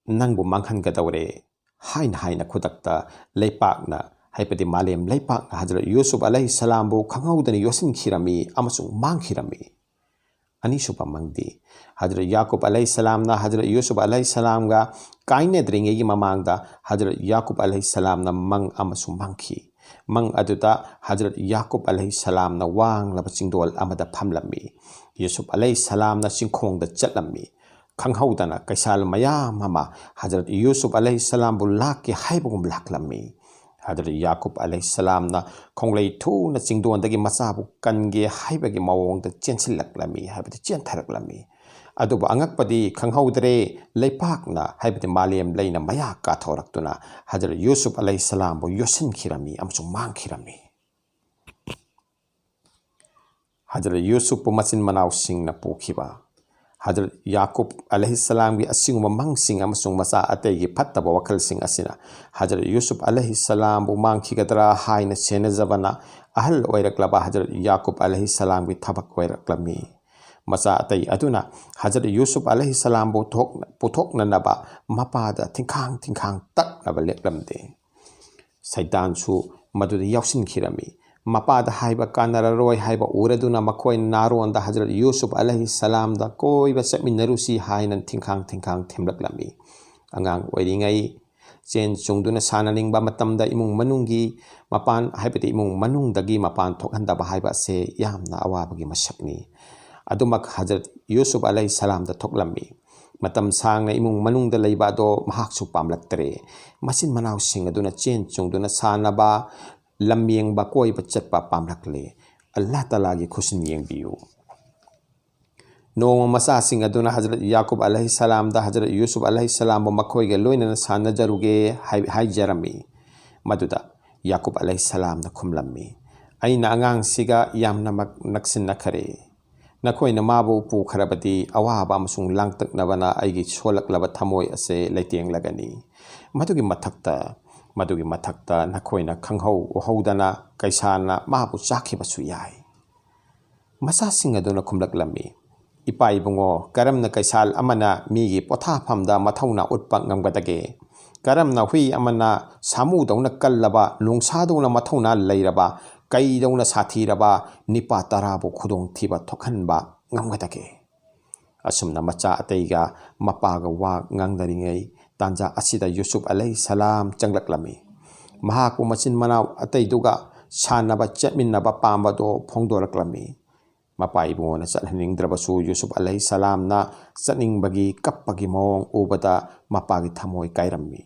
ꯅꯪꯕꯨ ꯃꯥꯡꯍꯟꯒꯗꯧꯔꯦ" ꯍꯥꯏꯅ ꯍꯥꯏꯅ ꯈꯨꯗꯛꯇ ꯂꯩꯄꯥꯛꯅ, ꯍꯥꯏꯕꯗꯤ ꯃꯥꯂꯦꯝ ꯂꯩꯄꯥꯛꯅ ꯍꯖꯔꯠ ꯌꯨꯁꯨꯞ ꯑꯂꯩꯍꯤꯁꯂꯥꯝꯕꯨ ꯈꯪꯍꯧꯗꯅ ꯌꯣꯠꯁꯤꯟꯈꯤꯔꯝꯃꯤ ꯑꯃꯁꯨꯡ ꯃꯥꯡꯈꯤꯔꯝꯃꯤ꯫ ꯑꯅꯤꯁꯨꯕ ꯃꯪꯗꯤ, ꯍꯖꯔꯠ ꯌꯥꯀꯨꯞ ꯑꯂꯩꯍꯤꯁꯂꯥꯝꯅ ꯍꯖꯔꯠ ꯌꯨꯁꯨꯞ ꯑꯂꯩꯍꯤꯁꯂꯥꯝꯒ ꯀꯥꯏꯅꯗ꯭ꯔꯤꯉꯩꯒꯤ ꯃꯃꯥꯡꯗ ꯍꯖꯔꯠ ꯌꯥꯀꯨꯞ ꯑꯂꯩꯍꯤꯁꯂꯥꯝꯅ ꯃꯪ ꯑꯃꯁꯨ ꯃꯪꯈꯤ꯫ ꯃꯪ ꯑꯗꯨꯗ ꯍꯖꯔꯠ ꯌꯥꯀꯨꯞ ꯑꯂꯩꯍꯤꯁꯂꯥꯝꯅ ꯋꯥꯡꯂꯕ ꯆꯤꯡꯗꯣꯜ ꯑꯃꯗ ꯐꯝꯂꯝꯃꯤ꯫ ꯌꯨꯁꯨꯞ ꯑꯂꯩꯍꯤꯁꯂꯥꯝꯅ ꯆꯤꯡꯈꯣꯡꯗ ꯆꯠꯂꯝꯃꯤ꯫ ꯈꯪꯍꯧꯗꯅ ꯀꯩꯁꯥꯜ ꯃꯌꯥꯝ ꯑꯃ ꯍꯖꯔꯠ ꯌꯨꯁꯨꯞ ꯑꯂꯩꯍꯤꯁꯂꯥꯝꯕꯨ ꯂꯥꯛꯀꯦ ꯍꯥꯏꯕꯒꯨꯝ ꯂꯥꯛꯂꯝꯃꯤ꯫ ꯍꯖꯔꯠ ꯌꯥꯀꯨꯞ ꯑꯂꯩꯍꯤꯁꯂꯥꯝꯅ ꯈꯣꯡꯂꯩ ꯊꯨꯅ ꯆꯤꯡꯗꯣꯟꯗꯒꯤ ꯃꯆꯥꯕꯨ ꯀꯟꯒꯦ ꯍꯥꯏꯕꯒꯤ ꯃꯑꯣꯡꯗ ꯆꯦꯟꯁꯤꯜꯂꯛꯂꯝꯃꯤ, ꯍꯥꯏꯕꯗꯤ ꯆꯦꯟꯊꯔꯛꯂꯝꯃꯤ꯫ ꯑꯗꯨꯕꯨ ꯑꯉꯛꯄꯗꯤ ꯈꯪꯍꯧꯗ꯭ꯔꯦ, ꯂꯩꯄꯥꯛꯅ, ꯍꯥꯏꯕꯗꯤ ꯃꯥꯂꯦꯝ ꯂꯩꯅ ꯃꯌꯥ ꯀꯥꯊꯣꯔꯛꯇꯨꯅ ꯍꯖꯔꯠ ꯌꯨꯁꯨꯞ ꯑꯂꯩꯍꯤꯁꯂꯥꯝꯕꯨ ꯌꯣꯠꯁꯤꯟꯈꯤꯔꯝꯃꯤ ꯑꯃꯁꯨꯡ ꯃꯥꯡꯈꯤꯔꯝꯃꯤ꯫ ꯍꯖꯔꯠ ꯌꯨꯁꯨꯞꯄꯨ ꯃꯆꯤꯟ ꯃꯅꯥꯎꯁꯤꯡꯅ ꯄꯣꯛꯈꯤꯕ꯫ ꯍꯖꯔꯠ ꯌꯥꯀꯨꯞ ꯑꯂꯩꯍꯤꯁꯂꯥꯝꯒꯤ ꯑꯁꯤꯒꯨꯝꯕ ꯃꯪꯁꯤꯡ ꯑꯃꯁꯨꯡ ꯃꯆꯥ ꯑꯇꯩꯒꯤ ꯐꯠꯇꯕ ꯋꯥꯈꯜꯁꯤꯡ ꯑꯁꯤꯅ ꯍꯖꯔꯠ ꯌꯨꯁꯨꯞ ꯑꯂꯩꯍꯤꯁꯂꯥꯝꯕꯨ ꯃꯥꯡꯈꯤꯒꯗ꯭ꯔꯥ ꯍꯥꯏꯅ ꯁꯦꯟꯅꯖꯕꯅ ꯑꯍꯜ ꯑꯣꯏꯔꯛꯂꯕ ꯍꯖꯔꯠ ꯌꯥꯀꯨꯞ ꯑꯂꯩꯍꯤꯁꯂꯥꯝꯒꯤ ꯊꯕꯛ ꯑꯣꯏꯔꯛꯂꯝꯃꯤ꯫ ꯃꯆꯥ ꯑꯇꯩ ꯑꯗꯨꯅ ꯍꯖꯔꯠ ꯌꯨꯁꯨꯞ ꯑꯂꯩꯍꯤꯁꯂꯥꯝꯕꯨ ꯊꯣꯛ-, ꯄꯨꯊꯣꯛꯅꯅꯕ ꯃꯄꯥꯗ ꯊꯤꯡꯈꯥꯡ ꯊꯤꯡꯈꯥꯡ ꯇꯛꯅꯕ ꯂꯦꯞꯂꯝꯗꯦ꯫ ꯁꯩꯇꯥꯟꯁꯨ ꯃꯗꯨꯗ ꯌꯥꯎꯁꯤꯟꯈꯤꯔꯝꯃꯤ꯫ ꯃꯄꯥꯗ ꯍꯥꯏꯕ ꯀꯥꯟꯅꯔꯔꯣꯏ ꯍꯥꯏꯕ ꯎꯔꯗꯨꯅ ꯃꯈꯣꯏꯅ ꯅꯥꯔꯣꯟꯗ ꯍꯖꯔꯠ ꯌꯨꯁꯨꯞ ꯑꯂꯩꯍꯤꯁꯂꯥꯝꯗ ꯀꯣꯏꯕ ꯆꯠꯃꯤꯟꯅꯔꯨꯁꯤ ꯍꯥꯏꯅ ꯊꯤꯡꯈꯥꯡ ꯊꯤꯡꯈꯥꯡ ꯊꯦꯝꯂꯛꯂꯝꯃꯤ꯫ ꯑꯉꯥꯡ ꯑꯣꯏꯔꯤꯉꯩ ꯆꯦꯟ ꯆꯣꯡꯗꯨꯅ ꯁꯥꯟꯅꯅꯤꯡꯕ ꯃꯇꯝꯗ ꯏꯃꯨꯡ ꯃꯅꯨꯡꯒꯤ ꯃꯄꯥꯟ, ꯍꯥꯏꯕꯗꯤ ꯏꯃꯨꯡ ꯃꯅꯨꯡꯗꯒꯤ ꯃꯄꯥꯟ ꯊꯣꯛꯍꯟꯗꯕ ꯍꯥꯏꯕ ꯑꯁꯦ ꯌꯥꯝꯅ ꯑꯋꯥꯕꯒꯤ ꯃꯁꯛꯅꯤ꯫ ꯑꯗꯨꯃꯛ ꯍꯖꯔꯠ ꯌꯨꯁꯨꯞ ꯑꯂꯩꯍꯤꯁꯂꯥꯝꯗ ꯊꯣꯛꯂꯝꯃꯤ꯫ ꯃꯇꯝ ꯁꯥꯡꯅ ꯏꯃꯨꯡ ꯃꯅꯨꯡꯗ ꯂꯩꯕ ꯑꯗꯣ ꯃꯍꯥꯛꯁꯨ ꯄꯥꯝꯂꯛꯇꯔꯦ꯫ ꯃꯆꯤꯟ ꯃꯅꯥꯎꯁꯤꯡ ꯑꯗꯨꯅ ꯆꯦꯟ ꯆꯣꯡꯗꯨꯅ ꯁꯥꯟꯅꯕ, ꯂꯝ ꯌꯦꯡꯕ, ꯀꯣꯏꯕ ꯆꯠꯄ ꯄꯥꯝꯂꯛꯂꯦ꯫ ꯑꯜꯂꯥꯍ ꯇꯥꯂꯥꯒꯤ ꯈꯨꯠꯁꯤꯟ ꯌꯦꯡꯕꯤꯌꯨ꯫ ꯅꯣꯡꯃ ꯃꯆꯥꯁꯤꯡ ꯑꯗꯨꯅ ꯍꯖꯔꯠ ꯌꯥꯀꯨꯕ ꯑꯂꯩꯍꯤꯁꯁꯂꯥꯝꯗ ꯍꯖꯔꯠ ꯌꯨꯁꯨꯐ ꯑꯂꯩꯍꯤꯁꯁꯂꯥꯝꯕꯨ ꯃꯈꯣꯏꯒ ꯂꯣꯏꯅꯅ ꯁꯥꯟꯅꯖꯔꯨꯒꯦ ꯍꯥꯏ-, ꯍꯥꯏꯖꯔꯝꯃꯤ꯫ ꯃꯗꯨꯗ ꯌꯥꯀꯨꯕ ꯑꯂꯩꯍꯤꯁꯁꯂꯥꯝꯅ ꯈꯨꯝꯂꯝꯃꯤ, "ꯑꯩꯅ ꯑꯉꯥꯡꯁꯤꯒ ꯌꯥꯝꯅꯃꯛ ꯅꯛꯁꯤꯟꯅꯈꯔꯦ꯫ ꯅꯈꯣꯏꯅ ꯃꯥꯕꯨ ꯄꯨꯈ꯭ꯔꯕꯗꯤ ꯑꯋꯥꯕ ꯑꯃꯁꯨꯡ ꯂꯥꯡꯇꯛꯅꯕꯅ ꯑꯩꯒꯤ ꯁꯣꯜꯂꯛꯂꯕ ꯊꯃꯣꯏ ꯑꯁꯦ ꯂꯩꯇꯦꯡꯂꯒꯅꯤ꯫ ꯃꯗꯨꯒꯤ ꯃꯊꯛꯇ, ꯃꯗꯨꯒꯤ ꯃꯊꯛꯇ ꯅꯈꯣꯏꯅ ꯈꯪꯍꯧ ꯎꯍꯧꯗꯅ ꯀꯩꯁꯥꯜꯅ ꯃꯥꯕꯨ ꯆꯥꯈꯤꯕꯁꯨ ꯌꯥꯏ꯫ ꯃꯆꯥꯁꯤꯡ ꯑꯗꯨꯅ ꯈꯨꯝꯂꯛꯂꯝꯃꯤ, "ꯏꯄꯥ ꯏꯕꯨꯡꯉꯣ, ꯀꯔꯝꯅ ꯀꯩꯁꯥꯜ ꯑꯃꯅ ꯃꯤꯒꯤ ꯄꯣꯊꯥꯐꯝꯗ ꯃꯊꯧꯅꯥ ꯎꯠꯄ ꯉꯝꯒꯗꯒꯦ? ꯀꯔꯝꯅ ꯍꯨꯏ ꯑꯃꯅ ꯁꯥꯃꯨꯗꯧꯅ ꯀꯜꯂꯕ, ꯅꯣꯡꯁꯥꯗꯧꯅ ꯃꯊꯧꯅꯥ ꯂꯩꯔꯕ, ꯀꯩꯗꯧꯅ ꯁꯥꯊꯤꯔꯕ ꯅꯤꯄꯥ ꯇꯔꯥꯕꯨ ꯈꯨꯗꯣꯡꯊꯤꯕ ꯊꯣꯛꯍꯟꯕ ꯉꯝꯒꯗꯒꯦ?" ꯑꯁꯨꯝꯅ ꯃꯆꯥ ꯑꯇꯩꯒ ꯃꯄꯥꯒ ꯋꯥ ꯉꯥꯡꯅꯔꯤꯉꯩ ꯇꯥꯟꯖꯥ ꯑꯁꯤꯗ ꯌꯨꯁꯨꯞ ꯑꯂꯩꯍꯤ ꯁꯂꯥꯝ ꯆꯪꯂꯛꯂꯝꯃꯤ꯫ ꯃꯍꯥꯛꯄꯨ ꯃꯆꯤꯟ ꯃꯅꯥꯎ ꯑꯇꯩꯗꯨꯒ ꯁꯥꯟꯅꯕ ꯆꯠꯃꯤꯟꯅꯕ ꯄꯥꯝꯕꯗꯣ ꯐꯣꯡꯗꯣꯔꯛꯂꯝꯃꯤ꯫ ꯃꯄꯥ ꯏꯕꯨꯡꯉꯣꯅ ꯆꯠꯍꯟꯅꯤꯡꯗ꯭ꯔꯕꯁꯨ ꯌꯨꯁꯨꯞ ꯑꯂꯩꯍꯤ ꯁꯂꯥꯝꯅ ꯆꯠꯅꯤꯡꯕꯒꯤ ꯀꯞꯄꯒꯤ ꯃꯑꯣꯡ ꯎꯕꯗ ꯃꯄꯥꯒꯤ ꯊꯃꯣꯏ ꯀꯥꯏꯔꯝꯃꯤ꯫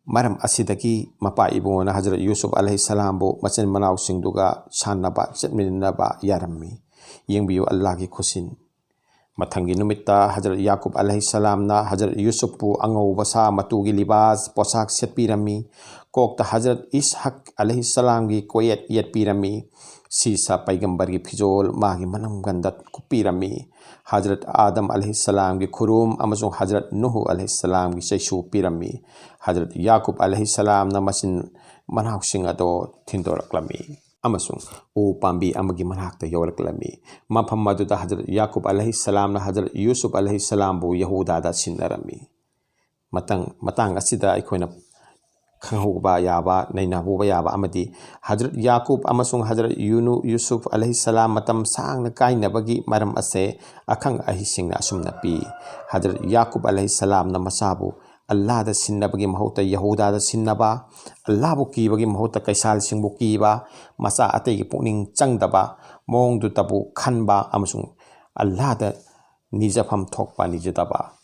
ꯃꯔꯝ ꯑꯁꯤꯗꯒꯤ ꯃꯄꯥ ꯏꯕꯨꯡꯉꯣꯅ ꯍꯖꯔꯠ ꯌꯨꯁꯨꯞ ꯑꯂꯩꯍꯤ ꯁꯂꯥꯝꯕꯨ ꯃꯆꯤꯟ ꯃꯅꯥꯎꯁꯤꯡꯗꯨꯒ ꯁꯥꯟꯅꯕ ꯆꯠꯃꯤꯟꯅꯕ ꯌꯥꯔꯝꯃꯤ꯫ ꯌꯦꯡꯕꯤꯌꯨ ꯑꯜꯂꯥꯍꯒꯤ ꯈꯨꯠꯁꯤꯟ꯫ ꯃꯊꯪꯒꯤ ꯅꯨꯃꯤꯠꯇ ꯍꯖꯔꯠ ꯌꯥꯀꯨꯕ ꯑꯂꯩꯍꯤ ꯁꯂꯥꯝꯅ ꯍꯖꯔꯠ ꯌꯨꯁꯨꯞꯄꯨ ꯑꯉꯧꯕ ꯁꯥ ꯃꯇꯨꯒꯤ ꯂꯤꯕꯥꯁ, ꯄꯣꯁꯥꯛ ꯁꯦꯠꯄꯤꯔꯝꯃꯤ꯫ ꯀꯣꯛꯇ ꯍꯖꯔꯠ ꯏꯁꯍꯛ ꯑꯂꯩꯍꯤ ꯁꯂꯥꯝꯒꯤ ꯀꯣꯌꯦꯠ ꯌꯦꯠꯄꯤꯔꯝꯃꯤ꯫ ꯁꯤꯁꯥ ꯄꯩꯒꯝꯕꯔꯒꯤ ꯐꯤꯖꯣꯜ ꯃꯥꯒꯤ ꯃꯅꯝꯒꯟꯗ ꯀꯨꯞꯄꯤꯔꯝꯃꯤ꯫ ꯍꯖꯔꯠ ꯑꯥꯗꯝ ꯑꯂꯩꯍꯤ ꯁꯂꯥꯝꯒꯤ ꯈꯨꯔꯨꯝ ꯑꯃꯁꯨꯡ ꯍꯖꯔꯠ ꯅꯨꯍꯨ ꯑꯂꯩꯍꯤ ꯁꯂꯥꯝꯒꯤ ꯆꯩꯁꯨ ꯄꯤꯔꯝꯃꯤ꯫ ꯍꯖꯔꯠ ꯌꯥꯀꯨꯕ ꯑꯂꯩꯍꯤ ꯁꯂꯥꯝꯅ ꯃꯆꯤꯟ ꯃꯅꯥꯎꯁꯤꯡ ꯑꯗꯣ ꯊꯤꯟꯗꯣꯔꯛꯂꯝꯃꯤ ꯑꯃꯁꯨꯡ ꯎ ꯄꯥꯝꯕꯤ ꯑꯃꯒꯤ ꯃꯅꯥꯛꯇ ꯌꯧꯔꯛꯂꯝꯃꯤ꯫ ꯃꯐꯝ ꯑꯗꯨꯗ ꯍꯖꯔꯠ ꯌꯥꯀꯨꯕ ꯑꯂꯩꯍꯤ ꯁꯂꯥꯝꯅ ꯍꯖꯔꯠ ꯌꯨꯁꯨꯞ ꯑꯂꯩꯍꯤ ꯁꯂꯥꯝꯕꯨ ꯌꯍꯨꯗꯥꯗ ꯁꯤꯟꯅꯔꯝꯃꯤ꯫ ꯃꯇꯥꯡ, ꯃꯇꯥꯡ ꯑꯁꯤꯗ ꯑꯩꯈꯣꯏꯅ ꯈꯪꯍꯧꯕ ꯌꯥꯕ, ꯅꯩꯅꯍꯧꯕ ꯌꯥꯕ ꯑꯃꯗꯤ ꯍꯖꯔꯠ ꯌꯥꯀꯨꯕ ꯑꯃꯁꯨꯡ ꯍꯖꯔꯠ ꯌꯨꯅꯨ, ꯌꯨꯁꯨꯐ ꯑꯂꯩꯍꯤ ꯁꯂꯥꯝ ꯃꯇꯝ ꯁꯥꯡꯅ ꯀꯥꯏꯅꯕꯒꯤ ꯃꯔꯝ ꯑꯁꯦ ꯑꯈꯪ ꯑꯍꯩꯁꯤꯡꯅ ꯑꯁꯨꯝꯅ ꯄꯤ꯫ ꯍꯖꯔꯠ ꯌꯥꯀꯨꯕ ꯑꯂꯩꯍꯤ ꯁꯂꯥꯝꯅ ꯃꯆꯥꯕꯨ ꯑꯜꯂꯥꯍꯗ ꯁꯤꯟꯅꯕꯒꯤ ꯃꯍꯨꯠꯇ ꯌꯍꯨꯗꯥꯗ ꯁꯤꯟꯅꯕ, ꯑꯜꯂꯥꯍꯕꯨ ꯀꯤꯕꯒꯤ ꯃꯍꯨꯠꯇ ꯀꯩꯁꯥꯜꯁꯤꯡꯕꯨ ꯀꯤꯕ, ꯃꯆꯥ ꯑꯇꯩꯒꯤ ꯄꯨꯛꯅꯤꯡ ꯆꯪꯗꯕ ꯃꯑꯣꯡꯗꯨꯇꯕꯨ ꯈꯟꯕ ꯑꯃꯁꯨꯡ ꯑꯜꯂꯥꯍꯗ ꯅꯤꯖꯐꯝ ꯊꯣꯛꯄ ꯅꯤꯖꯗꯕ꯫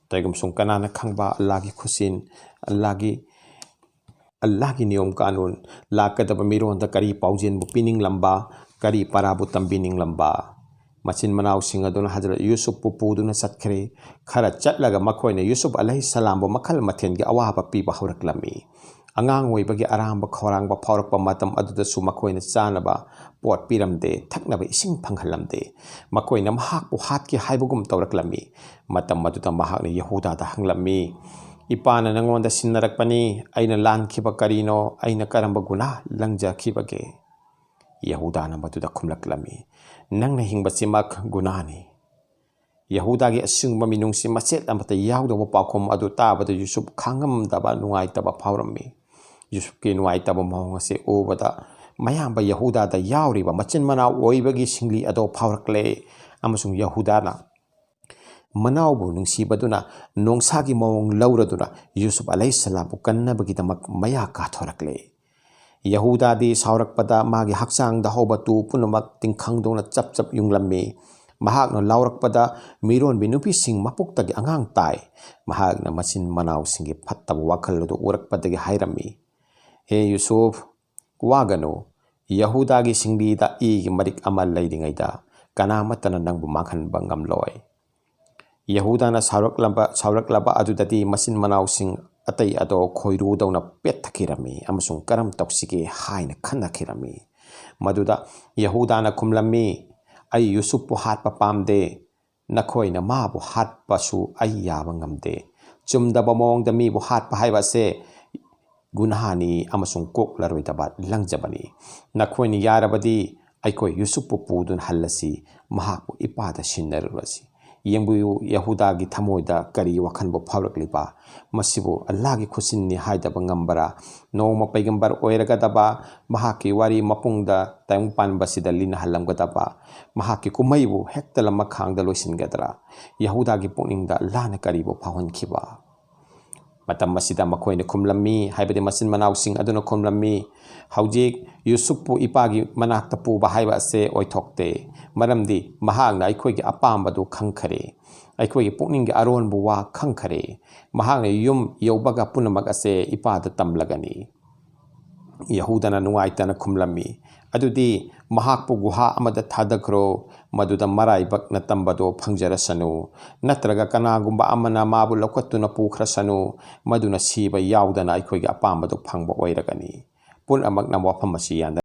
ꯀꯩꯒꯨꯝꯕ ꯁꯨꯝ ꯀꯅꯥꯅ ꯈꯪꯕ ꯑꯜꯂꯥꯍꯒꯤ ꯈꯨꯠꯁꯤꯟ, ꯑꯜꯂꯥꯍꯒꯤ, ꯑꯜꯂꯥꯍꯒꯤ ꯅꯤꯌꯣꯝ ꯀꯥꯅꯨꯟ, ꯂꯥꯛꯀꯗꯕ ꯃꯤꯔꯣꯟꯗ ꯀꯔꯤ ꯄꯥꯎꯖꯦꯜꯕꯨ ꯄꯤꯅꯤꯡꯂꯝꯕ, ꯀꯔꯤ ꯄꯔꯥꯕꯨ ꯇꯝꯕꯤꯅꯤꯡꯂꯝꯕ꯫ ꯃꯆꯤꯟ ꯃꯅꯥꯎꯁꯤꯡ ꯑꯗꯨꯅ ꯍꯖꯔꯠ ꯌꯨꯁꯨꯞꯄꯨ ꯄꯨꯗꯨꯅ ꯆꯠꯈ꯭ꯔꯦ꯫ ꯈꯔ ꯆꯠꯂꯒ ꯃꯈꯣꯏꯅ ꯌꯨꯁꯨꯞ ꯑꯂꯩꯍꯤ ꯁꯂꯥꯝꯕꯨ ꯃꯈꯜ ꯃꯊꯦꯜꯒꯤ ꯑꯋꯥꯕ ꯄꯤꯕ ꯍꯧꯔꯛꯂꯝꯃꯤ꯫ ꯑꯉꯥꯡ ꯑꯣꯏꯕꯒꯤ ꯑꯔꯥꯝꯕ ꯈꯧꯔꯥꯡꯕ ꯐꯥꯎꯔꯛꯄ ꯃꯇꯝ ꯑꯗꯨꯗꯁꯨ ꯃꯈꯣꯏꯅ ꯆꯥꯅꯕ ꯄꯣꯠ ꯄꯤꯔꯝꯗꯦ, ꯊꯛꯅꯕ ꯏꯁꯤꯡ ꯐꯪꯍꯜꯂꯝꯗꯦ꯫ ꯃꯈꯣꯏꯅ ꯃꯍꯥꯛꯄꯨ ꯍꯥꯠꯀꯦ ꯍꯥꯏꯕꯒꯨꯝ ꯇꯧꯔꯛꯂꯝꯃꯤ꯫ ꯃꯇꯝ ꯑꯗꯨꯗ ꯃꯍꯥꯛꯅ ꯌꯍꯨꯗꯥꯗ ꯍꯪꯂꯝꯃꯤ, "ꯏꯄꯥꯅ ꯅꯪꯉꯣꯟꯗ ꯁꯤꯟꯅꯔꯛꯄꯅꯤ, ꯑꯩꯅ ꯂꯥꯟꯈꯤꯕ ꯀꯔꯤꯅꯣ? ꯑꯩꯅ ꯀꯔꯝꯕ ꯒꯨꯅꯥ ꯂꯪꯖꯈꯤꯕꯒꯦ?" ꯌꯍꯨꯗꯥꯅ ꯃꯗꯨꯗ ꯈꯨꯝꯂꯛꯂꯝꯃꯤ, "ꯅꯪꯅ ꯍꯤꯡꯕꯁꯤꯃꯛ ꯒꯨꯅꯥꯅꯤ꯫" ꯌꯍꯨꯗꯥꯒꯤ ꯑꯁꯤꯒꯨꯝꯕ ꯃꯤꯅꯨꯡꯁꯤ ꯃꯆꯦꯠ ꯑꯃꯠꯇ ꯌꯥꯎꯗꯕ ꯄꯥꯎꯈꯨꯝ ꯑꯗꯨ ꯇꯥꯕꯗ ꯌꯨꯁꯨꯞ ꯈꯥꯡꯉꯝꯗꯕ ꯅꯨꯡꯉꯥꯏꯇꯕ ꯐꯥꯎꯔꯝꯃꯤ꯫ ꯌꯨꯁꯨꯞꯀꯤ ꯅꯨꯡꯉꯥꯏꯇꯕ ꯃꯑꯣꯡ ꯑꯁꯤ ꯎꯕꯗ ꯃꯌꯥꯝꯕ ꯌꯍꯨꯗꯥꯗ ꯌꯥꯎꯔꯤꯕ ꯃꯆꯤꯟ ꯃꯅꯥꯎ ꯑꯣꯏꯕꯒꯤ ꯁꯤꯡꯂꯤ ꯑꯗꯣ ꯐꯥꯎꯔꯛꯂꯦ, ꯑꯃꯁꯨꯡ ꯌꯍꯨꯗꯥꯅ ꯃꯅꯥꯎꯕꯨ ꯅꯨꯡꯁꯤꯕꯗꯨꯅ ꯅꯣꯡꯁꯥꯒꯤ ꯃꯑꯣꯡ ꯂꯧꯔꯗꯨꯅ ꯌꯨꯁꯨꯞ ꯑꯂꯩꯍꯤꯁꯁꯂꯥꯝꯕꯨ ꯀꯟꯅꯕꯒꯤꯗꯃꯛ ꯃꯌꯥ ꯀꯥꯊꯣꯔꯛꯂꯦ꯫ ꯌꯍꯨꯗꯥꯗꯤ ꯁꯥꯎꯔꯛꯄꯗ ꯃꯥꯒꯤ ꯍꯛꯆꯥꯡꯗ ꯍꯧꯕ ꯇꯨ ꯄꯨꯝꯅꯃꯛ ꯇꯤꯡꯈꯪꯗꯧꯅ ꯆꯞ ꯆꯞ ꯌꯨꯡꯂꯝꯃꯤ꯫ ꯃꯍꯥꯛꯅ ꯂꯥꯎꯔꯛꯄꯗ ꯃꯤꯔꯣꯟꯕꯤ ꯅꯨꯄꯤꯁꯤꯡ ꯃꯄꯨꯛꯇꯒꯤ ꯑꯉꯥꯡ ꯇꯥꯏ꯫ ꯃꯍꯥꯛꯅ ꯃꯆꯤꯟ ꯃꯅꯥꯎꯁꯤꯡꯒꯤ ꯐꯠꯇꯕ ꯋꯥꯈꯜ ꯑꯗꯨ ꯎꯔꯛꯄꯗꯒꯤ ꯍꯥꯏꯔꯝꯃꯤ, "ꯍꯦ ꯌꯨꯁꯨꯞ, ꯋꯥꯒꯅꯨ꯫ ꯌꯍꯨꯗꯥꯒꯤ ꯁꯤꯡꯂꯤꯗ ꯏꯒꯤ ꯃꯔꯤꯛ ꯑꯃ ꯂꯩꯔꯤꯉꯩꯗ ꯀꯅꯥꯃꯠꯇꯅ ꯅꯪꯕꯨ ꯃꯥꯡꯍꯟꯕ ꯉꯝꯂꯣꯏ꯫" ꯌꯍꯨꯗꯥꯅ ꯁꯥꯎꯔꯛꯂꯕ, ꯁꯥꯎꯔꯛꯂꯕ ꯑꯗꯨꯗꯗꯤ ꯃꯆꯤꯟ ꯃꯅꯥꯎꯁꯤꯡ ꯑꯇꯩ ꯑꯗꯣ ꯈꯣꯏꯔꯨꯗꯧꯅ ꯄꯦꯠꯊꯈꯤꯔꯝꯃꯤ ꯑꯃꯁꯨꯡ ꯀꯔꯝ ꯇꯧꯁꯤꯒꯦ ꯍꯥꯏꯅ ꯈꯟꯅꯈꯤꯔꯝꯃꯤ꯫ ꯃꯗꯨꯗ ꯌꯍꯨꯗꯥꯅ ꯈꯨꯝꯂꯝꯃꯤ, "ꯑꯩ ꯌꯨꯁꯨꯞꯄꯨ ꯍꯥꯠꯄ ꯄꯥꯝꯗꯦ꯫ ꯅꯈꯣꯏꯅ ꯃꯥꯕꯨ ꯍꯥꯠꯄꯁꯨ ꯑꯩ ꯌꯥꯕ ꯉꯝꯗꯦ꯫ ꯆꯨꯝꯗꯕ ꯃꯑꯣꯡꯗ ꯃꯤꯕꯨ ꯍꯥꯠꯄ ꯍꯥꯏꯕ ꯑꯁꯦ ꯒꯨꯟꯍꯥꯅꯤ ꯑꯃꯁꯨꯡ ꯀꯣꯛꯂꯔꯣꯏꯗꯕ ꯂꯪꯖꯕꯅꯤ꯫ ꯅꯈꯣꯏꯅ ꯌꯥꯔꯕꯗꯤ ꯑꯩꯈꯣꯏ ꯌꯨꯁꯨꯞꯄꯨ ꯄꯨꯗꯨꯅ ꯍꯜꯂꯁꯤ, ꯃꯍꯥꯛꯄꯨ ꯏꯄꯥꯗ ꯁꯤꯟꯅꯔꯨꯔꯁꯤ꯫ ꯌꯦꯡꯕꯤꯌꯨ, ꯌꯍꯨꯗꯥꯒꯤ ꯊꯃꯣꯏꯗ ꯀꯔꯤ ꯋꯥꯈꯜꯕꯨ ꯐꯥꯎꯔꯛꯂꯤꯕ? ꯃꯁꯤꯕꯨ ꯑꯜꯂꯥꯍꯒꯤ ꯈꯨꯠꯁꯤꯟꯅꯤ ꯍꯥꯏꯗꯕ ꯉꯝꯕꯔꯥ? ꯅꯣꯡꯃ ꯄꯩꯒꯝꯕꯔ ꯑꯣꯏꯔꯒꯗꯕ ꯃꯍꯥꯛꯀꯤ ꯋꯥꯔꯤ ꯃꯄꯨꯡꯗ ꯇꯥꯏꯕꯪ ꯄꯥꯟꯕꯁꯤꯗ ꯂꯤꯅꯍꯜꯂꯝꯒꯗꯕ ꯃꯍꯥꯛꯀꯤ ꯀꯨꯝꯍꯩꯕꯨ ꯍꯦꯛꯇ ꯂꯃꯈꯥꯡꯗ ꯂꯣꯏꯁꯤꯟꯒꯗ꯭ꯔꯥ? ꯌꯍꯨꯗꯥꯒꯤ ꯄꯨꯛꯅꯤꯡꯗ ꯑꯜꯂꯥꯍꯅ ꯀꯔꯤꯕꯨ ꯐꯥꯎꯍꯟꯈꯤꯕ?" ꯃꯇꯝ ꯑꯁꯤꯗ ꯃꯈꯣꯏꯅ ꯈꯨꯝꯂꯝꯃꯤ, ꯍꯥꯏꯕꯗꯤ ꯃꯆꯤꯟ ꯃꯅꯥꯎꯁꯤꯡ ꯑꯗꯨꯅ ꯈꯨꯝꯂꯝꯃꯤ, "ꯍꯧꯖꯤꯛ ꯌꯨꯁꯨꯞꯄꯨ ꯏꯄꯥꯒꯤ ꯃꯅꯥꯛꯇ ꯄꯨꯕ ꯍꯥꯏꯕ ꯑꯁꯦ ꯑꯣꯏꯊꯣꯛꯇꯦ, ꯃꯔꯝꯗꯤ ꯃꯍꯥꯛꯅ ꯑꯩꯈꯣꯏꯒꯤ ꯑꯄꯥꯝꯕꯗꯨ ꯈꯪꯈꯔꯦ, ꯑꯩꯈꯣꯏꯒꯤ ꯄꯨꯛꯅꯤꯡꯒꯤ ꯑꯔꯣꯟꯕ ꯋꯥ ꯈꯪꯈꯔꯦ꯫ ꯃꯍꯥꯛꯅ ꯌꯨꯝ ꯌꯧꯕꯒ ꯄꯨꯝꯅꯃꯛ ꯑꯁꯦ ꯏꯄꯥꯗ ꯇꯝꯂꯒꯅꯤ꯫" ꯌꯍꯨꯗꯥꯅ ꯅꯨꯡꯉꯥꯏꯇꯅ ꯈꯨꯝꯂꯝꯃꯤ, "ꯑꯗꯨꯗꯤ ꯃꯍꯥꯛꯄꯨ ꯒꯨꯍꯥ ꯑꯃꯗ ꯊꯥꯗꯈ꯭ꯔꯣ, ꯃꯗꯨꯗ ꯃꯔꯥꯏꯕꯛꯅ ꯇꯝꯕꯗꯣ ꯐꯪꯖꯔꯁꯅꯨ꯫ ꯅꯠꯇ꯭ꯔꯒ ꯀꯅꯥꯒꯨꯝꯕ ꯑꯃꯅ ꯃꯥꯕꯨ ꯂꯧꯈꯠꯇꯨꯅ ꯄꯨꯈ꯭ꯔꯁꯅꯨ, ꯃꯗꯨꯅ ꯁꯤꯕ ꯌꯥꯎꯗꯅ ꯑꯩꯈꯣꯏꯒꯤ ꯑꯄꯥꯝꯕꯗꯨ ꯐꯪꯕ ꯑꯣꯏꯔꯒꯅꯤ"꯫ ꯄꯨꯝꯅꯃꯛꯅ ꯋꯥꯐꯝ ꯑꯁꯤ ꯌꯥꯅꯔꯦ꯫